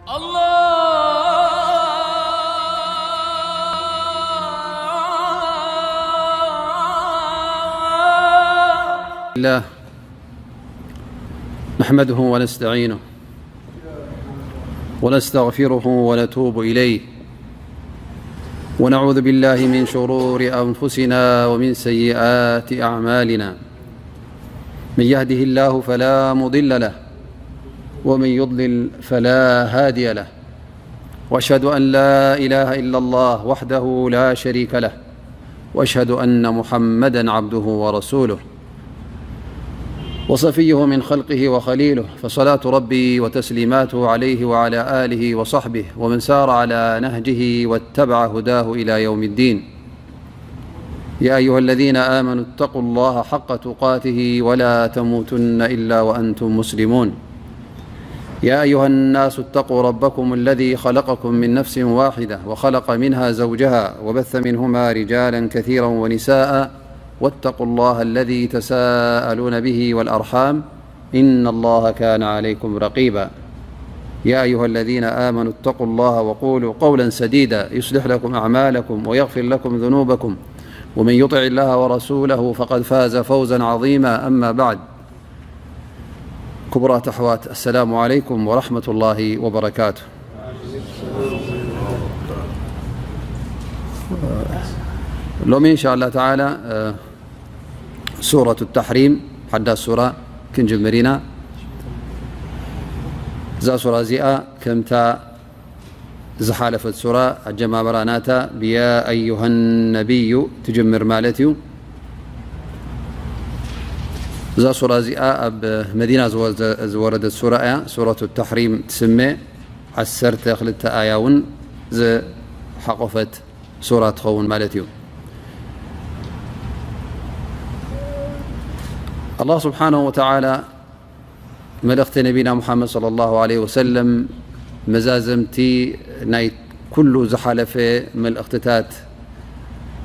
الله. الله. نحمده ونستعينه ونستغفره ونتوب إليه، ونعوذ بالله من شرور أنفسنا ومن سيئات أعمالنا. من يهده الله فلا مضل له، ومن يضلل فلا هادي له. وأشهد أن لا إله إلا الله وحده لا شريك له، وأشهد أن محمدا عبده ورسوله، وصفيه من خلقه وخليله، فصلاة ربي وتسليماته عليه وعلى آله وصحبه ومن سار على نهجه واتبع هداه إلى يوم الدين. يا أيها الذين آمنوا اتقوا الله حق تقاته ولا تموتن إلا وأنتم مسلمون. يا أيها الناس اتقوا ربكم الذي خلقكم من نفس واحدة وخلق منها زوجها وبث منهما رجالا كثيرا ونساء، واتقوا الله الذي تساءلون به والأرحام، إن الله كان عليكم رقيبا. يا أيها الذين آمنوا اتقوا الله وقولوا قولا سديدا يصلح لكم أعمالكم ويغفر لكم ذنوبكم، ومن يطع الله ورسوله فقد فاز فوزا عظيما. أما بعد، ክቡራት ኣሕዋት፣ السلام عليكم ورحمة الله وبركاته. ሎሚ إن شاء الله تعالى ሱረቱ ተሕሪም ሓዳስ ሱራ ክንጅምር ኢና። እዛ ሱራ እዚኣ ከምታ ዝሓለፈት ሱራ ኣጀማምራ ናታ ብያ ኣዩሃ ነቢዩ ትጅምር ማለት እዩ። እዛ ሱራ እዚኣ ኣብ መዲና ዝወረደት ሱራ እያ። ሱረቱ ተሕሪም ትስመ። ዓሰርተ ክልተ ኣያ እውን ዝሓቆፈት ሱራ ትኸውን ማለት እዩ። ኣላህ ስብሓነሁ ወተዓላ መልእኽቲ ነቢና ሙሓመድ ሰለላሁ ዐለይሂ ወሰለም መዛዘምቲ ናይ ኩሉ ዝሓለፈ መልእኽትታት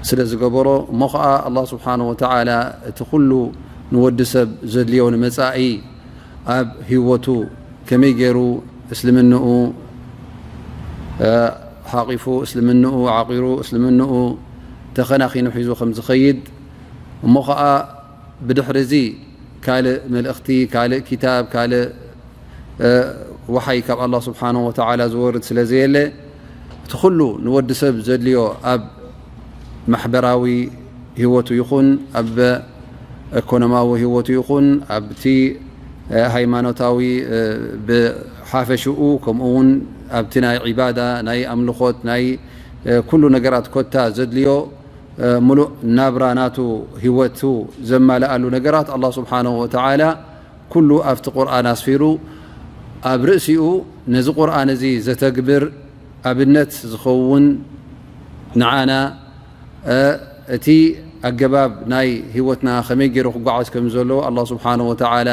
ስለ ዝገበሮ እሞ ኸዓ ኣላህ ስብሓነሁ ወተዓላ እቲ ኩሉ ንወዲ ሰብ ዘድልዮ ንመጻኢ ኣብ ህይወቱ ከመይ ገይሩ እስልምንኡ ሓቒፉ፣ እስልምንኡ ዓቒሩ፣ እስልምንኡ ተኸናኺኑ ሒዙ ከም ዝኸይድ እሞ ኸዓ ብድሕሪ እዚ ካልእ መልእኽቲ፣ ካልእ ኪታብ፣ ካልእ ወሓይ ካብ ኣላህ ስብሓነሁ ወተዓላ ዝወርድ ስለ ዘየለ እቲ ኩሉ ንወዲ ሰብ ዘድልዮ ኣብ ማሕበራዊ ህይወቱ ይኹን ኣብ ኢኮኖማዊ ህይወቱ ይኹን ኣብቲ ሃይማኖታዊ ብሓፈሽኡ ከምኡ እውን ኣብቲ ናይ ዒባዳ ናይ ኣምልኾት ናይ ኩሉ ነገራት ኮታ ዘድልዮ ምሉእ ናብራ ናቱ ህይወቱ ዘማልኣሉ ነገራት ኣላህ ስብሓነሁ ወተዓላ ኩሉ ኣብቲ ቁርኣን ኣስፊሩ ኣብ ርእሲኡ ነዚ ቁርኣን እዚ ዘተግብር ኣብነት ዝኸውን ንዓና እቲ ኣገባብ ናይ ህይወትና ከመይ ገይሩ ክጓዓዝ ከም ዘለዎ ኣላህ ስብሓነሁ ወተዓላ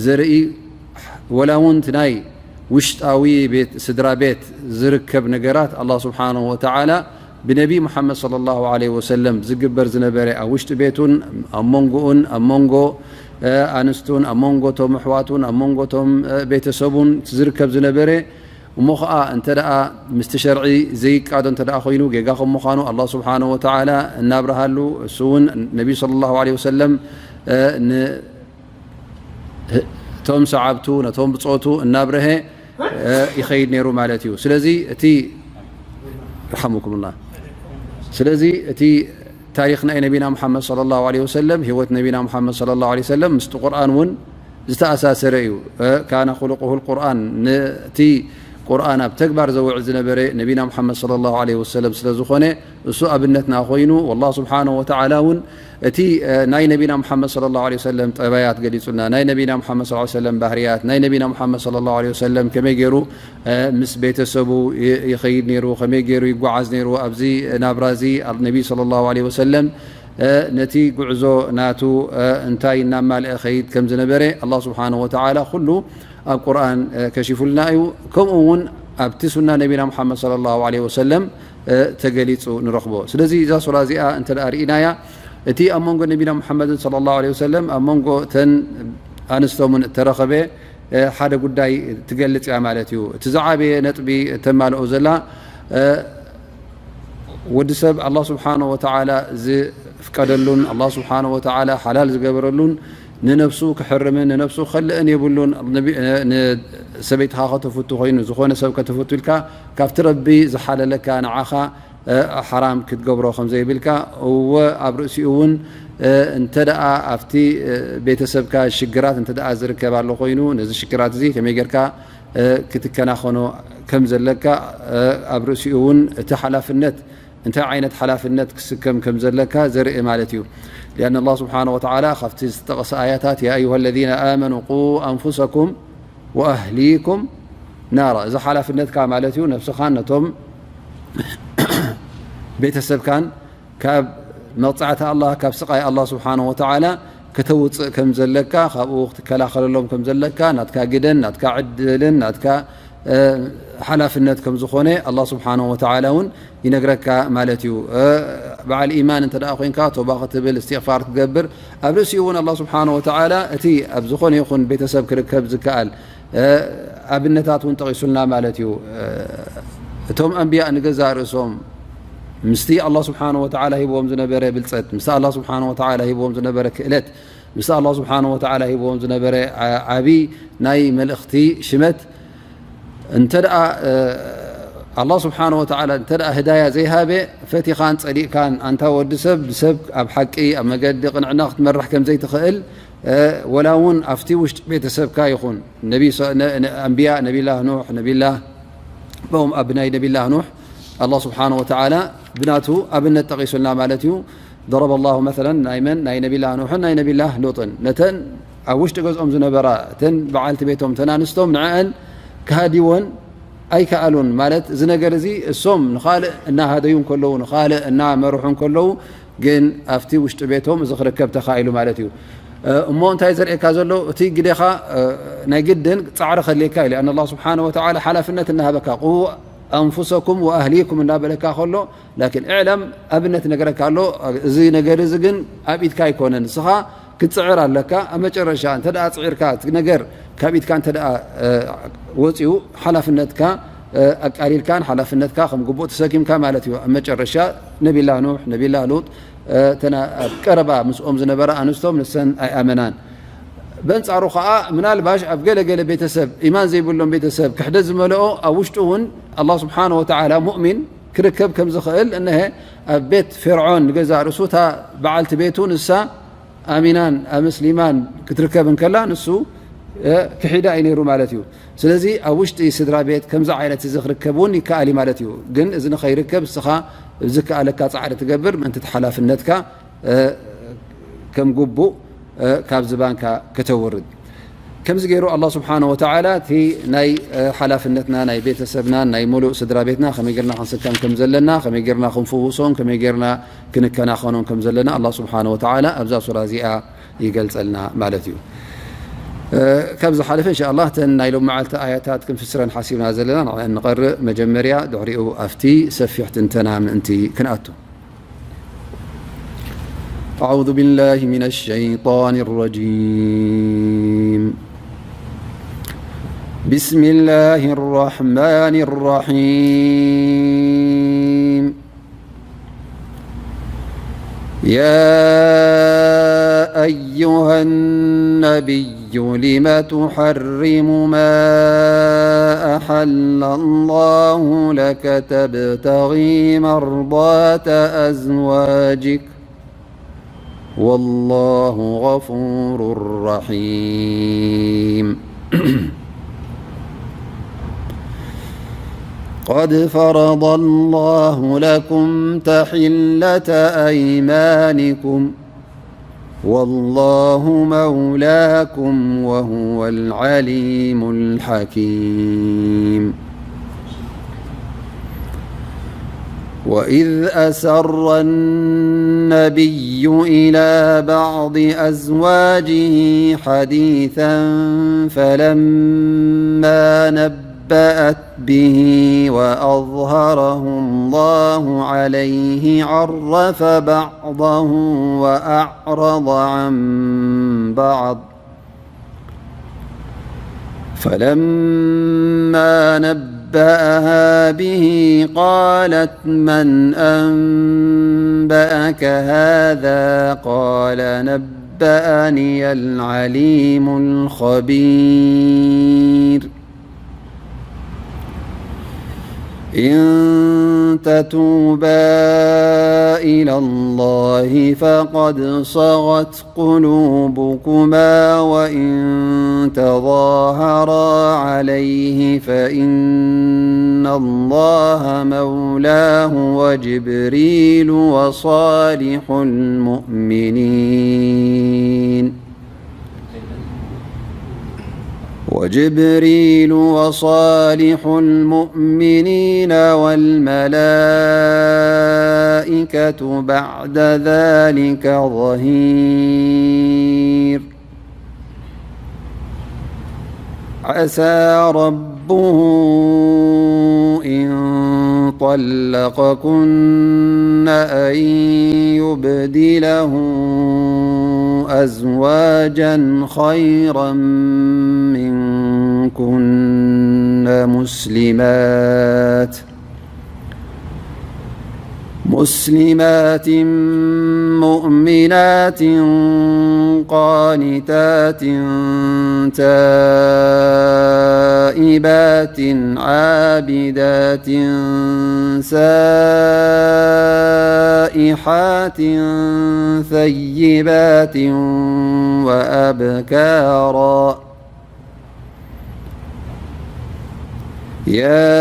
ዘርኢ ወላ እውን እቲ ናይ ውሽጣዊ ቤት ስድራ ቤት ዝርከብ ነገራት ኣላህ ስብሓነሁ ወተዓላ ብነቢ ሙሓመድ ሰለላሁ ዐለይሂ ወሰለም ዝግበር ዝነበረ ኣብ ውሽጢ ቤቱን ኣብ መንጎኡን ኣብ መንጎ ኣንስቱን ኣብ መንጎ ቶም ኣሕዋቱን ኣብ መንጎ ቶም ቤተሰቡን ዝርከብ ዝነበረ እሞ ኸዓ እንተ ደኣ ምስቲ ሸርዒ ዘይቃዶ እንተ ደኣ ኮይኑ ጌጋ ከም ምዃኑ ኣላህ ስብሓነሁ ወተዓላ እናብረሃሉ እሱ እውን ነቢዩ ሰለላሁ ዐለይሂ ወሰለም ን እቶም ሰዓብቱ ነቶም ብጾቱ እናብረሀ ይኸይድ ነይሩ ማለት እዩ። ስለዚ እቲ ርሓሙኩምላ ስለዚ እቲ ታሪኽ ናይ ነቢና ሙሓመድ ሰለላሁ ዐለይሂ ወሰለም ህይወት ነቢና ሙሓመድ ሰለላሁ ዐለይሂ ወሰለም ምስቲ ቁርኣን እውን ዝተኣሳሰረ እዩ። ካነ ኹሉቁሁ ልቁርኣን ነቲ ቁርኣን ኣብ ተግባር ዘውዕል ዝነበረ ነቢና ሙሓመድ ሰለላሁ ዐለይሂ ወሰለም ስለ ዝኾነ እሱ ኣብነትና ኮይኑ ወላህ ስብሓነሁ ወተዓላ እውን እቲ ናይ ነቢና ሙሓመድ ሰለላሁ ዐለይሂ ወሰለም ጠባያት ገሊጹልና ናይ ነቢና ሙሓመድ ሰለላሁ ዐለይሂ ወሰለም ባህርያት ናይ ነቢና ሙሓመድ ሰለላሁ ዐለይሂ ወሰለም ከመይ ገይሩ ምስ ቤተሰቡ ይኸይድ ነይሩ ከመይ ገይሩ ይጓዓዝ ነይሩ ኣብዚ ናብራ እዚ ነቢይ ሰለላሁ ዐለይሂ ወሰለም ነቲ ጉዕዞ ናቱ እንታይ እናማልአ ኸይድ ከም ዝነበረ ኣላህ ስብሓነሁ ወተዓላ ኩሉ ኣብ ቁርኣን ከሺፉልና እዩ። ከምኡ እውን ኣብቲ ሱና ነቢና ሙሓመድ ሰለላሁ ዐለይሂ ወሰለም ተገሊጹ ንረኽቦ። ስለዚ እዛ ሱራ እዚኣ እንተ ደኣ ርኢናያ እቲ ኣብ መንጎ ነቢና ሙሓመድን ሰለላሁ ዐለይሂ ወሰለም ኣብ መንጎ ተን ኣንስቶምን እተረኸበ ሓደ ጉዳይ ትገልጽ እያ ማለት እዩ። እቲ ዝዓበየ ነጥቢ ተማልኦ ዘላ፣ ወዲ ሰብ ኣላህ ስብሓነሁ ወተዓላ ዝፍቀደሉን ኣላህ ስብሓነሁ ወተዓላ ሓላል ዝገበረሉን ንነብሱ ክሕርምን ንነብሱ ክኸልእን የብሉን። ንሰበይትኻ ከተፍቱ ኮይኑ፣ ዝኾነ ሰብ ከተፍቱ ኢልካ ካብቲ ረቢ ዝሓለለካ ንዓኻ ሓራም ክትገብሮ ከም ዘይብልካ፣ እወ ኣብ ርእሲኡ እውን እንተ ደኣ ኣብቲ ቤተሰብካ ሽግራት እንተ ደኣ ዝርከብ ኣሎ ኮይኑ፣ ነዚ ሽግራት እዚ ከመይ ጌርካ ክትከናኸኖ ከም ዘለካ፣ ኣብ ርእሲኡ እውን እቲ ሓላፍነት፣ እንታይ ዓይነት ሓላፍነት ክስከም ከም ዘለካ ዘርኢ ማለት እዩ። لأن الله سبحانه وتعالى ካብቲ ዝተጠቐሰ ኣያታት يا أيها الذين آمنوا قوا أنفسكم وأهليكم نارا፣ እዚ ሓላፍነትካ ማለት እዩ፣ ነብስኻን ነቶም ቤተሰብካን ካብ መቕጻዕቲ ኣላህ፣ ካብ ስቓይ ኣላህ ስብሓነሁ ወተዓላ ከተውጽእ ከም ዘለካ፣ ካብኡ ክትከላኸለሎም ከም ዘለካ፣ ናትካ ግደን ናትካ ዕድልን ናትካ ሓላፍነት ከም ዝኾነ ኣላህ ስብሓነሁ ወተዓላ እውን ይነግረካ ማለት እዩ። በዓል ኢማን እንተ ደኣ ኮይንካ፣ ቶባ ክትብል፣ እስትቕፋር ክትገብር፣ ኣብ ርእሲኡ እውን ኣላህ ስብሓነሁ ወተዓላ እቲ ኣብ ዝኾነ ይኹን ቤተሰብ ክርከብ ዝከኣል ኣብነታት እውን ጠቒሱልና ማለት እዩ። እቶም ኣንብያ ንገዛእ ርእሶም ምስቲ ኣላህ ስብሓነሁ ወተዓላ ሂብዎም ዝነበረ ብልጸት፣ ምስቲ ኣላህ ስብሓነሁ ወተዓላ ሂብዎም ዝነበረ ክእለት፣ ምስቲ ኣላህ ስብሓነሁ ወተዓላ ሂብዎም ዝነበረ ዓቢ ናይ መልእኽቲ ሽመት፣ እንተ ደኣ ኣላህ ስብሓነሁ ወተዓላ እንተ ደኣ ህዳያ ዘይሃበ፣ ፈቲኻን ጸሊእካን፣ ኣንታ ወዲ ሰብ፣ ብሰብ ኣብ ሓቂ ኣብ መገዲ ቅንዕና ክትመራሕ ከም ዘይትኽእል፣ ወላ እውን ኣብቲ ውሽጢ ቤተሰብካ ይኹን፣ ነቢ ኣንብያ፣ ነቢላህ ኑሕ፣ ነቢላህ ብኦም ኣብ ናይ ነቢላህ ኑሕ ኣላህ ስብሓነሁ ወተዓላ ብናቱ ኣብነት ጠቒሱልና ማለት እዩ። ضرب الله مثلا ናይ መን? ናይ ነቢላህ ኑሕን ናይ ነቢላህ ሉጥን። ነተን ኣብ ውሽጢ ገዝኦም ዝነበራ፣ እተን በዓልቲ ቤቶም፣ እተን ኣንስቶም ንዕአን ክሃድይወን ኣይከኣሉን። ማለት እዚ ነገር እዚ እሶም ንኻልእ እናሃደዩ እንከለዉ፣ ንኻልእ እናመርሑ እንከለዉ፣ ግን ኣብቲ ውሽጢ ቤቶም እዚ ክርከብ ተኻኢሉ ማለት እዩ። እሞ እንታይ ዘርእየካ ዘሎ? እቲ ግዴኻ ናይ ግድን ጻዕሪ ከድልየካ እዩ። لأن الله سبحانه وتعالى ሓላፍነት እናሃበካ، قوا أنفسكم وأهليكم እናበለካ ከሎ፣ ላኪን እዕለም ኣብነት ነገረካ ኣሎ። እዚ ነገር እዚ ግን ኣብ ኢድካ ኣይኮነን። ንስኻ ክትጽዕር ኣለካ። ኣብ መጨረሻ እንተ ደኣ ጽዒርካ፣ እቲ ነገር ካብ ኢድካ እንተ ደኣ ወጺኡ፣ ሓላፍነትካ ኣቃሊልካን ሓላፍነትካ ከም ግቡእ ተሰኪምካ ማለት እዩ። ኣብ መጨረሻ ነቢላ ኑሕ፣ ነቢላ ሉጥ፣ እተን ኣብ ቀረባ ምስኦም ዝነበራ ኣንስቶም ንሰን ኣይኣመናን። በንጻሩ ኸኣ ምናልባሽ ኣብ ገለ ገለ ቤተሰብ፣ ኢማን ዘይብሎም ቤተሰብ፣ ክሕደት ዝመልኦ፣ ኣብ ውሽጡ እውን ኣላህ ስብሓነ ወተዓላ ሙእሚን ክርከብ ከም ዝኽእል፣ እነሀ ኣብ ቤት ፊርዖን ንገዛእ ርእሱ እታ በዓልቲ ቤቱ ንሳ ኣሚናን ኣመስሊማን ክትርከብ እንከላ፣ ንሱ ክሒዳ እዩ ነይሩ ማለት እዩ። ስለዚ ኣብ ውሽጢ ስድራ ቤት ከምዚ ዓይነት እዚ ክርከብ እውን ይከኣል እዩ ማለት እዩ። ግን እዚ ንኸይርከብ እስኻ ዝከኣለካ ጻዕሪ ትገብር፣ ምእንቲ እቲ ሓላፍነትካ ከም ግቡእ ካብ ዝባንካ ከተውርድ። ከምዚ ገይሩ ኣላህ ስብሓነ ወተዓላ እቲ ናይ ሓላፍነትና፣ ናይ ቤተሰብናን ናይ ሙሉእ ስድራ ቤትና ከመይ ጌርና ክንስከም ከም ዘለና፣ ከመይ ጌርና ክንፍውሶን ከመይ ጌርና ክንከናኸኖን ከም ዘለና ኣላህ ስብሓነ ወተዓላ ኣብዛ ሱራ እዚኣ ይገልጸልና ማለት እዩ። ካብ ዝሓለፈ እንሻ ኣላህ እተን ናይ ሎም መዓልቲ ኣያታት ክንፍስረን ሓሲብና ዘለና ንዕአን ንቐርእ መጀመርያ፣ ድሕሪኡ ኣብቲ ሰፊሕ ትንተና ምእንቲ ክንኣቱ። أعوذ بالله من الشيطان الرجيم. بسم الله الرحمن الرحيم. يا أيها النبي لم تحرم ما أحل الله لك تبتغي مرضات أزواجك والله غفور رحيم. قد فرض الله لكم تحلة أيمانكم والله مولاكم وهو العليم الحكيم. وإذ أسر النبي إلى بعض أزواجه حديثا فلما نبأت به وأظهره الله عليه عرف بعضه وأعرض عن بعض فلما نبأها به قالت من أنبأك هذا؟ قال نبأني العليم الخبير. إن تتوبا إلى الله فقد صغت قلوبكما وإن تظاهرا عليه فإن الله مولاه وجبريل وصالح المؤمنين وجبريل وصالح المؤمنين والملائكة بعد ذلك ظهير. عسى ربه إن طلقكن أن يبدله أزواجا خيرا منكن مسلمات مسلمات مؤمنات قانتات تائبات عابدات سائحات ثيبات وأبكارا. يا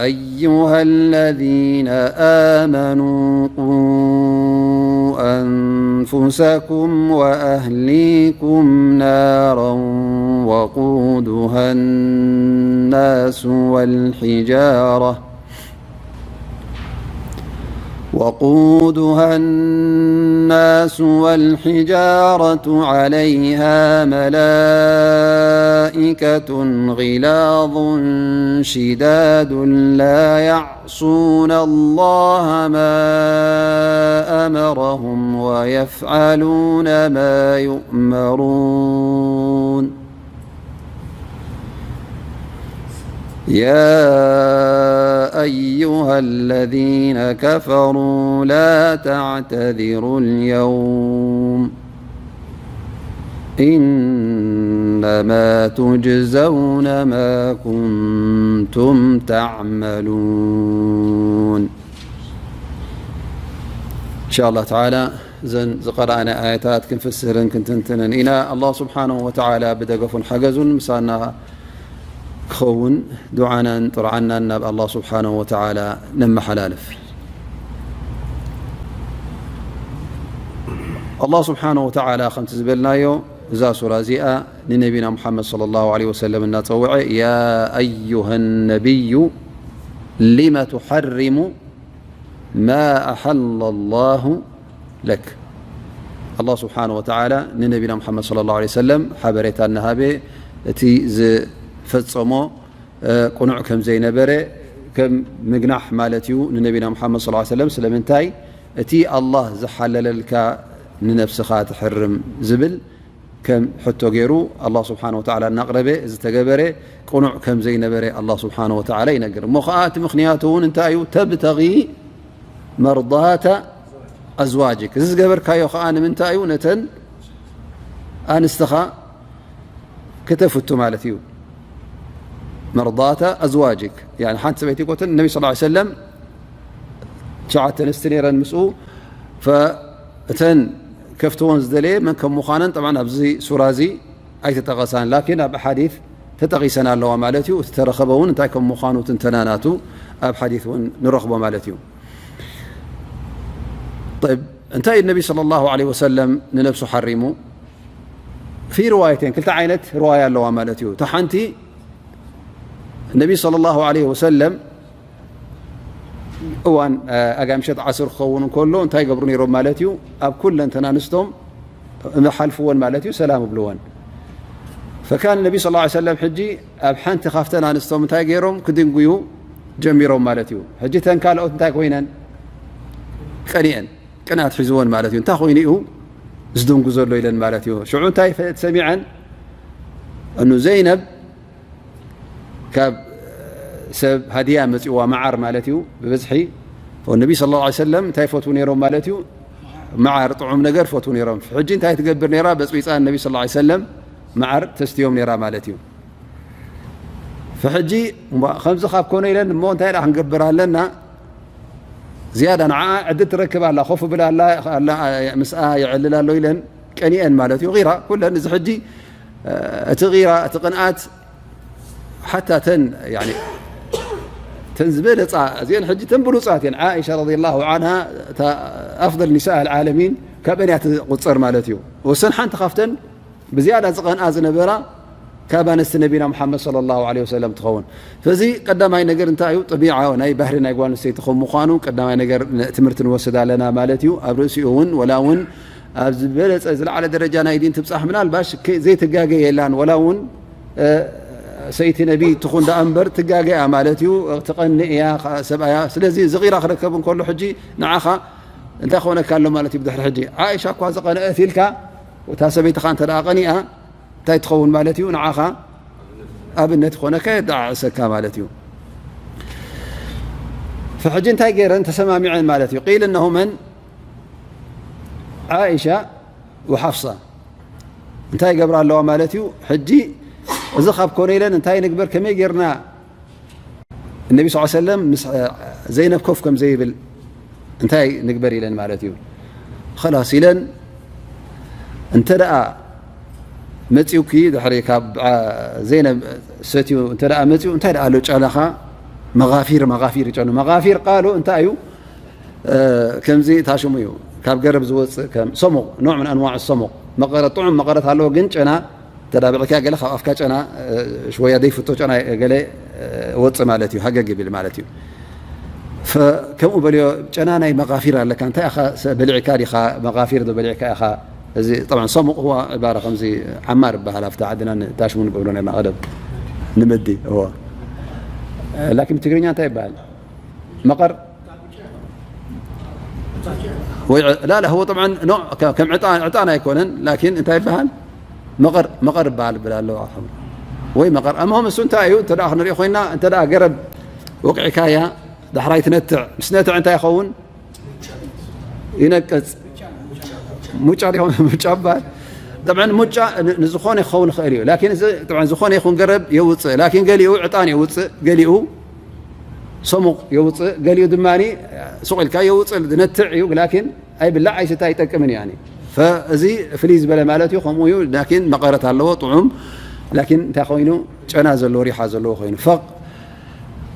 أيها الذين آمنوا قوا أنفسكم وأهليكم نارا وقودها الناس والحجارة وقودها الناس والحجارة عليها ملائكة غلاظ شداد لا يعصون الله ما أمرهم ويفعلون ما يؤمرون. يا أيها الذين كفروا لا تعتذروا اليوم إنما تجزون ما كنتم تعملون. إن شاء الله تعالى እዘን ዝቐረኣና ኣያታት ክንፍስርን ክንትንትንን ኢና። ኣላህ ስብሓነሁ ወተዓላ ብደገፉን ሓገዙን ምሳና ክኸውን ዱዓናን ጥርዓናን ናብ ኣላህ ስብሓነሁ ወተዓላ ነመሓላልፍ። ኣላህ ስብሓነሁ ወተዓላ ከምቲ ዝበልናዮ እዛ ሱራ እዚኣ ንነቢና ሙሓመድ ሰለላሁ ዐለይሂ ወሰለም እናጸውዐ፣ ያ ኣዩሃ ነቢዩ ሊመ ቱሓሪሙ ማ ኣሓለ ላሁ ለክ። ኣላህ ስብሓነሁ ወተዓላ ንነቢና ሙሓመድ ሰለላሁ ዐለይሂ ወሰለም ሓበሬታ እናሃበ እቲ ዝፈጸሞ ቁኑዕ ከም ዘይነበረ ከም ምግናሕ ማለት እዩ ንነቢና ሙሓመድ ሰለላሁ ዐለይሂ ወሰለም። ስለምንታይ እቲ ኣላህ ዝሓለለልካ ንነብስኻ ትሕርም ዝብል ከም ሕቶ ገይሩ ኣላህ ስብሓነሁ ወተዓላ እናቕረበ ዝተገበረ ቁኑዕ ከም ዘይነበረ ኣላህ ስብሓነሁ ወተዓላ ይነግር። እሞ ኸዓ እቲ ምኽንያቱ እውን እንታይ እዩ? ተብተጊ መርዳተ ኣዝዋጅክ። እዚ ዝገበርካዮ ኸዓ ንምንታይ እዩ? ነተን ኣንስትኻ ክተፍቱ ማለት እዩ። መርዳተ ኣዝዋጅክ፣ ያኒ ሓንቲ ሰበይቲ ኮትን ነቢ ሰለላሁ ዐለይሂ ወሰለም ትሽዓተ ኣንስቲ ነይረን ምስኡ። ፈ-፣ እተን ከፍትወን ዝደለየ መን ከም ምዃነን ጠብዓን ኣብዚ ሱራ እዚ ኣይተጠቐሳን፣ ላኪን ኣብ ሓዲት ተጠቒሰን ኣለዋ ማለት እዩ። እቲ ተረኸበ እውን እንታይ ከም ምዃኑ ትንተና ናቱ ኣብ ሓዲት እውን ንረኽቦ ማለት እዩ። ጠይብ፣ እንታይ እዩ ነቢ ሰለላሁ ዐለይሂ ወሰለም ንነብሱ ሓሪሙ? ፊ ርዋየተይን፣ ክልተ ዓይነት ርዋያ ኣለዋ ማለት እዩ። እታ ሓንቲ ነቢ ሰለላሁ ዐለይሂ ወሰለም እዋን፣ እ፣ ኣጋምሸት ዓስር ክኸውን እንከሎ እንታይ ይገብሩ ነይሮም ማለት እዩ? ኣብ ኩለን እተን ኣንስቶም እመሓልፍወን ማለት እዩ፣ ሰላም እብልወን። ፈካን ነቢ ሰለላሁ ዐለይሂ ወሰለም ሕጂ ኣብ ሓንቲ ካብተን ኣንስቶም እንታይ ገይሮም? ክድንጉዩ ጀሚሮም ማለት እዩ። ሕጂ እተን ካልኦት እንታይ ኮይነን? ቀኒአን። ቅንኣት ሒዝወን ማለት እዩ። እንታይ ኮይኑ እዩ ዝድንጉ ዘሎ ኢለን ማለት እዩ። ሽዑ እንታይ ፈ-፣ ሰሚዐን? እኑ ዘይነብ ካብ ሰብ ሃድያ መፅዋ መዓር ማለት እዩ። ብብዝሒ ነቢ ስለ ላ ሰለም እንታይ ይፈትዉ ነይሮም ማለት እዩ? መዓር፣ ጥዑም ነገር ፈትዉ ነይሮም። ሕጂ እንታይ ትገብር ነይራ? በፅቢፃ ነቢ ስለ ላ ሰለም መዓር ተስትዮም ነይራ ማለት እዩ። ሕጂ ከምዚ ካብ ኮነ ኢለን እሞ እንታይ ዳ ክንገብር ኣለና? ዝያዳ ንዓ ዕድል ትረክብ ኣላ፣ ኮፍ ብል ኣላ፣ ምስኣ የዕልል ኣሎ ኢለን ቀኒአን ማለት እዩ። ራ ኩለን እዚ ሕጂ እቲ ራ እቲ ቅንኣት ሓታ ተን ተን ዝበለፃ እዚአን ሕጂ ተን ብሉፃት እየን። ዓኢሻ ረዲየላሁ ዓንሃ እታ ኣፍደል ኒሳእ ኣልዓለሚን ካብአን እያ ትቁፀር ማለት እዩ። ወሰን ሓንቲ ካብተን ብዝያዳ ዝቐንኣ ዝነበራ ካብ ኣንስቲ ነቢና ሙሓመድ ሰለላሁ ዐለይሂ ወሰለም ትኸውን። ስለዚ ቀዳማይ ነገር እንታይ እዩ? ጠቢዓ ናይ ባህሪ ናይ ጓል ኣንስተይቲ ከም ምዃኑ ቀዳማይ ነገር ትምህርቲ ንወስድ ኣለና ማለት እዩ። ኣብ ርእሲኡ እውን ወላ እውን ኣብ ዝበለፀ ዝለዓለ ደረጃ ናይ ዲን ትብፃሕ ምናልባሽ ዘይትጋገ የላን ወላ እውን ሰይቲ ነቢ ትኹን ደኣ እምበር ትጋገያ ማለት እዩ። ትቐንእ እያ ሰብኣያ። ስለዚ እዚ ራ ክረከብ እንከሎ ሕጂ ንዓኻ እንታይ ክኾነካ ኣሎ ማለት እዩ? ብድሕሪ ሕጂ ዓኢሻ እኳ ዝቐነአት ኢልካ እታ ሰበይትኻ እንተ ደኣ ቀኒኣ እንታይ ትኸውን ማለት እዩ? ንዓኻ ኣብነት ይኾነካ፣ የጣዓዕሰካ ማለት እዩ። ፈሕጂ እንታይ ገይረን ተሰማሚዐን ማለት እዩ? ቂል እነሁ መን ዓኢሻ ወሓፍሳ እንታይ ይገብራ ኣለዋ ማለት እዩ? ሕጂ እዚ ካብ ኮነ ኢለን እንታይ ንግበር? ከመይ ጌርና ነቢ ስ ሰለም ምስ ዘይነብ ኮፍ ከም ዘይብል እንታይ ንግበር ኢለን ማለት እዩ። ኸላስ ኢለን እንተ ደኣ መፂውኪ ድሕሪ ካብ ዘይነብ ሰትዩ እንተ ደኣ መፂው እንታይ ደኣ ኣሎ ጨናኻ መጋፊር መጋፊር ይጨኑ። መጋፊር ቃሉ እንታይ እዩ? ከምዚ ታሽሙ እዩ ካብ ገረብ ዝወፅእ ከም ሰሙቕ ኖዕ ምን ኣንዋዕ ሰሙቕ መቐረት ጥዑም መቐረት ኣለዎ ግን ጨና ተዳብዕካ ገለ ካብ ኣፍካ ጨና ሽወያ ደይፍቶ ጨና ገለ ወፅእ ማለት እዩ ሃገግ ይብል ማለት እዩ። ከምኡ በልዮ ጨና ናይ መቃፊር ኣለካ እንታይ ኢኻ በሊዕካ ዲኻ መቃፊር ዶ በሊዕካ ኢኻ? እዚ طبعا ሰሙቕ هو عبارة ከምዚ ዓማር ይበሃል ኣብቲ ዓድና ታሽሙ ንገብሮ ነርና ቀደም ንምዲ እዎ ላኪን ብትግርኛ እንታይ ይበሃል? መቐር ወይ ላ ላ هو طبعا ኖዕ ከም ዕጣን ዕጣን ኣይኮነን ላኪን እንታይ ይበሃል መቐር መቐር ይበሃል ይብል ኣለዋ ወይ መቐር እምሆም እሱ እንታይ እዩ እንተ ደኣ ክንሪኦ ኮይና እንተ ደኣ ገረብ ወቅዕካያ ዳሕራይ ትነትዕ ምስ ነትዕ እንታይ ይኸውን ይነቅፅ ሙጫ ዲኹም ሙጫ ይበሃል طبعا ሙጫ ንዝኾነ ክኸውን ይኽእል እዩ ላኪን እዚ طبعا ዝኾነ ይኹን ገረብ የውፅእ ላኪን ገሊኡ ዕጣን የውፅእ ገሊኡ ሰሙቕ የውፅእ ገሊኡ ድማ ሱቕ ኢልካ የውፅእ ዝነትዕ እዩ ላኪን ኣይብላዕ ኣይስተ ኣይጠቅምን እዩ እዚ ፍልይ ዝበለ ማለት እዩ ከምኡ እዩ ላኪን መቐረት ኣለዎ ጥዑም ላኪን እንታይ ኮይኑ ጨና ዘለዎ ሪሓ ዘለዎ ኮይኑ ፈቕ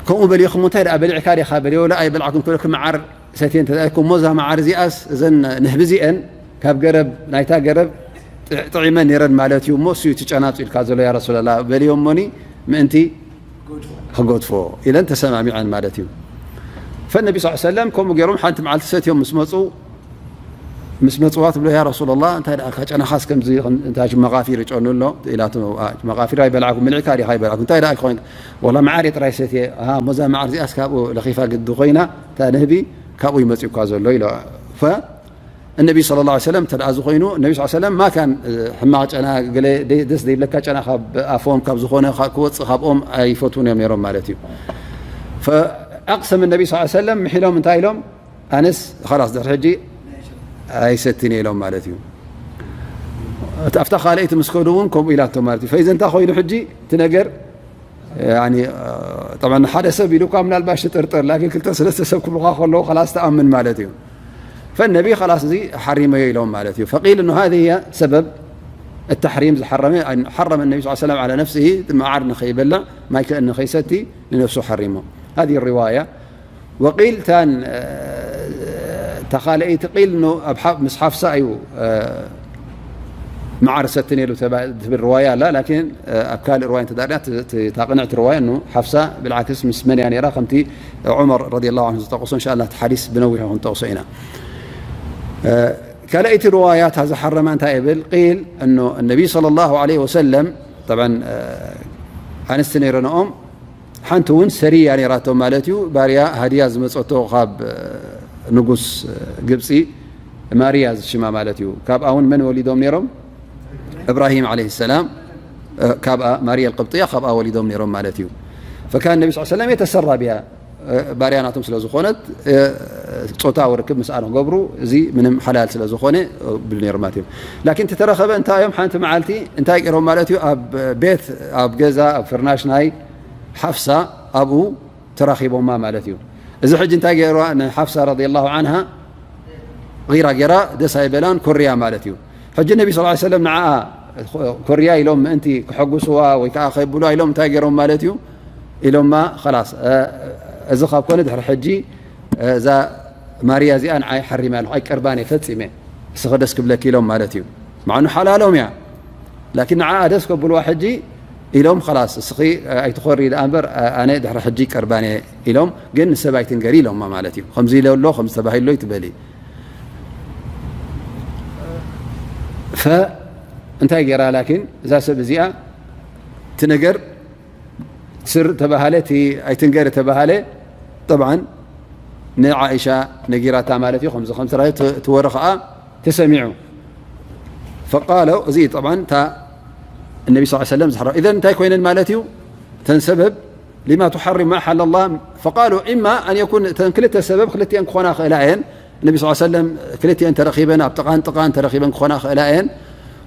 ከምኡ በሊኹም እንታይ ደኣ በሊዕካ ዲኻ በልዮ ላ ኣይበላዕኩም ክብለኩም መዓር ሰትየ እንተ ኢልኩም እሞ እዛ መዓር እዚኣስ እዘን ንህቢ እዚአን ካብ ገረብ ናይታ ገረብ ጥዒመን ነይረን ማለት እዩ እሞ እሱ እዩ እቲ ጨና ኣውፅኡልካ ዘሎ ያ ረሱላላ በልዮ እሞኒ ምእንቲ ክገድፎ ኢለን ተሰማሚዐን ማለት እዩ። ፈነቢ ስ ሰለም ከምኡ ገይሮም ሓንቲ መዓልቲ ሰትዮም ምስ መፁ ምስ መፅዋ ትብሎ ያ ረሱላላ እንታይ ደኣ ጨናኻስ ከምዚ እንታይ መቃፊር ይጨኑ ኣሎ ኢላቶ መቃፊር ኣይበላዕኩም ብልዕካ ዲኻ ኣይበላዕኩም እንታይ ደኣ ክኾን ወላ መዓር ጥራይ ሰትየ እሞ እዛ መዓር እዚኣስ ካብኡ ለኺፋ ግዲ ኮይና እታ ንህቢ ካብኡ ይመፅእ እኳ ዘሎ ኢሎ እነቢ صلى الله عليه وسلم እንተ ደኣ ዝኾይኑ እነቢ صلى الله عليه وسلم ማካን ሕማቕ ጨና ገለ ደስ ዘይብለካ ጨና ካብ ኣፎም ካብ ዝኾነ ክወፅእ ካብኦም ኣይፈትዉን እዮም ነይሮም ማለት እዩ ኣቅሰም እነቢ صلى الله عليه وسلم ምሒሎም እንታይ ኢሎም ኣነስ خلاص ድሕሪ ሕጂ ኣይሰትን ኢሎም ማለት እዩ ኣብታ ካልኣይቲ ምስ ከዱ እውን ከምኡ ኢላቶ ማለት እዩ ፈይዘ እንታይ ኮይኑ ሕጂ እቲ ነገር طبعا ሓደ ሰብ ኢሉ እኳ ምናልባሽ ትጥርጥር ላኪን ክልተ ሰለስተ ሰብ ክብሉኻ ከለዉ ከላስ ተኣምን ማለት እዩ ፈነቢ ከላስ እዚ ሓሪመዮ ኢሎም ማለት እዩ ፈቂል እኑ هذه هي سبب التحريم ዝሓረመ حرم النبي صلى الله عليه وسلم على نفسه መዓር ንኸይበልዕ ማይ ንኸይሰቲ ንነፍሱ ሓሪሞ هذه الرواية وقيل تان تخالئي تقيل انه اب حف مس حفصه ايو معرسه تنيلو تبع تبع الروايه لا لكن اب كال روايه تدارنا تقنعت روايه انه حفصه بالعكس مس من يعني رقمتي عمر رضي الله عنه تقص ان شاء الله حديث بنوي هون تقصينا كالأيت روايات هذا حرم انت ابل قيل انه النبي صلى الله عليه وسلم طبعا انستني رنؤم ሓንቲ እውን ሰሪያ ነይራቶም ማለት እዩ ባርያ ሃድያ ዝመፀቶ ካብ ንጉስ ግብፂ ማርያ ዝሽማ ማለት እዩ ካብኣ እውን መን ወሊዶም ነይሮም እብራሂም ለ ሰላም ካብኣ ማርያ ቅብጥያ ካብኣ ወሊዶም ነይሮም ማለት እዩ። ፈካን ነቢ ስ ሰለም የተሰራ ቢያ፣ ባርያ ናቶም ስለ ዝኾነት፣ ጾታዊ ርክብ ምስኣ ንክገብሩ እዚ ምንም ሓላል ስለ ዝኾነ ብሉ ነይሮም ማለት እዩ። ላኪን እቲ ተረኸበ እንታይ እዮም? ሓንቲ መዓልቲ እንታይ ገይሮም ማለት እዩ? ኣብ ቤት፣ ኣብ ገዛ፣ ኣብ ፍርናሽ ናይ ሓፍሳ ኣብኡ ተራኺቦማ ማለት እዩ። እዚ ሕጂ እንታይ ገይርዋ? ንሓፍሳ ረዲየላሁ ዓንሃ ጊራ ገይራ፣ ደስ ኣይበላን፣ ኮርያ ማለት እዩ። ሕጂ ነቢ ስ ሰለም ንዓኣ ኮርያ ኢሎም ምእንቲ ክሐጉስዋ ወይ ከዓ ከብሉ ኢሎም እንታይ ገይሮም ማለት እዩ? ኢሎማ፣ ኸላስ፣ እዚ ካብ ኮነ ድሕሪ ሕጂ እዛ ማርያ እዚኣ ንዓይ ሓሪመ ኣለኹ፣ ኣይቀርባን እየ ፈጺመ፣ እስኺ ደስ ክብለኪ ኢሎም ማለት እዩ። ማዕኑ ሓላሎም እያ። ላኪን ንዓኣ ደስ ከብልዋ ሕጂ ኢሎም፣ ኸላስ፣ እስኺ ኣይትኾሪ ደኣ እምበር፣ ኣነ ድሕሪ ሕጂ ቀርባን እየ ኢሎም፣ ግን ንሰብ ኣይትንገሪ ኢሎማ ማለት እዩ። ከምዚ ኢለ ኣሎ፣ ከምዚ ተባሂሎ ይትበሊ። ፈ እንታይ ገይራ? ላኪን እዛ ሰብ እዚኣ እቲ ነገር ስር ተባሃለ፣ እቲ ኣይትንገር ተባሃለ፣ ጠብዓን ንዓኢሻ ነጊራታ ማለት እዩ። ከምዚ ከም ስራሕ እቲ ወረ ኸዓ ተሰሚዑ። ፈቃለ፣ እዚ ጠብዓን እታ ነቢ ስ ሰለም ዝሓረ። ኢዘን እንታይ ኮይነን ማለት እዩ? እተን ሰበብ ሊማ ትሓሪም ማ ሓለ ላህ። ፈቃሉ ኢማ ኣን የኩን፣ እተን ክልተ ሰበብ ክልቲአን ክኾና ክእላ እየን። ነቢ ስ ሰለም ክልቲአን ተረኺበን፣ ኣብ ጥቓን ጥቓን ተረኺበን ክኾና ክእላ እየን።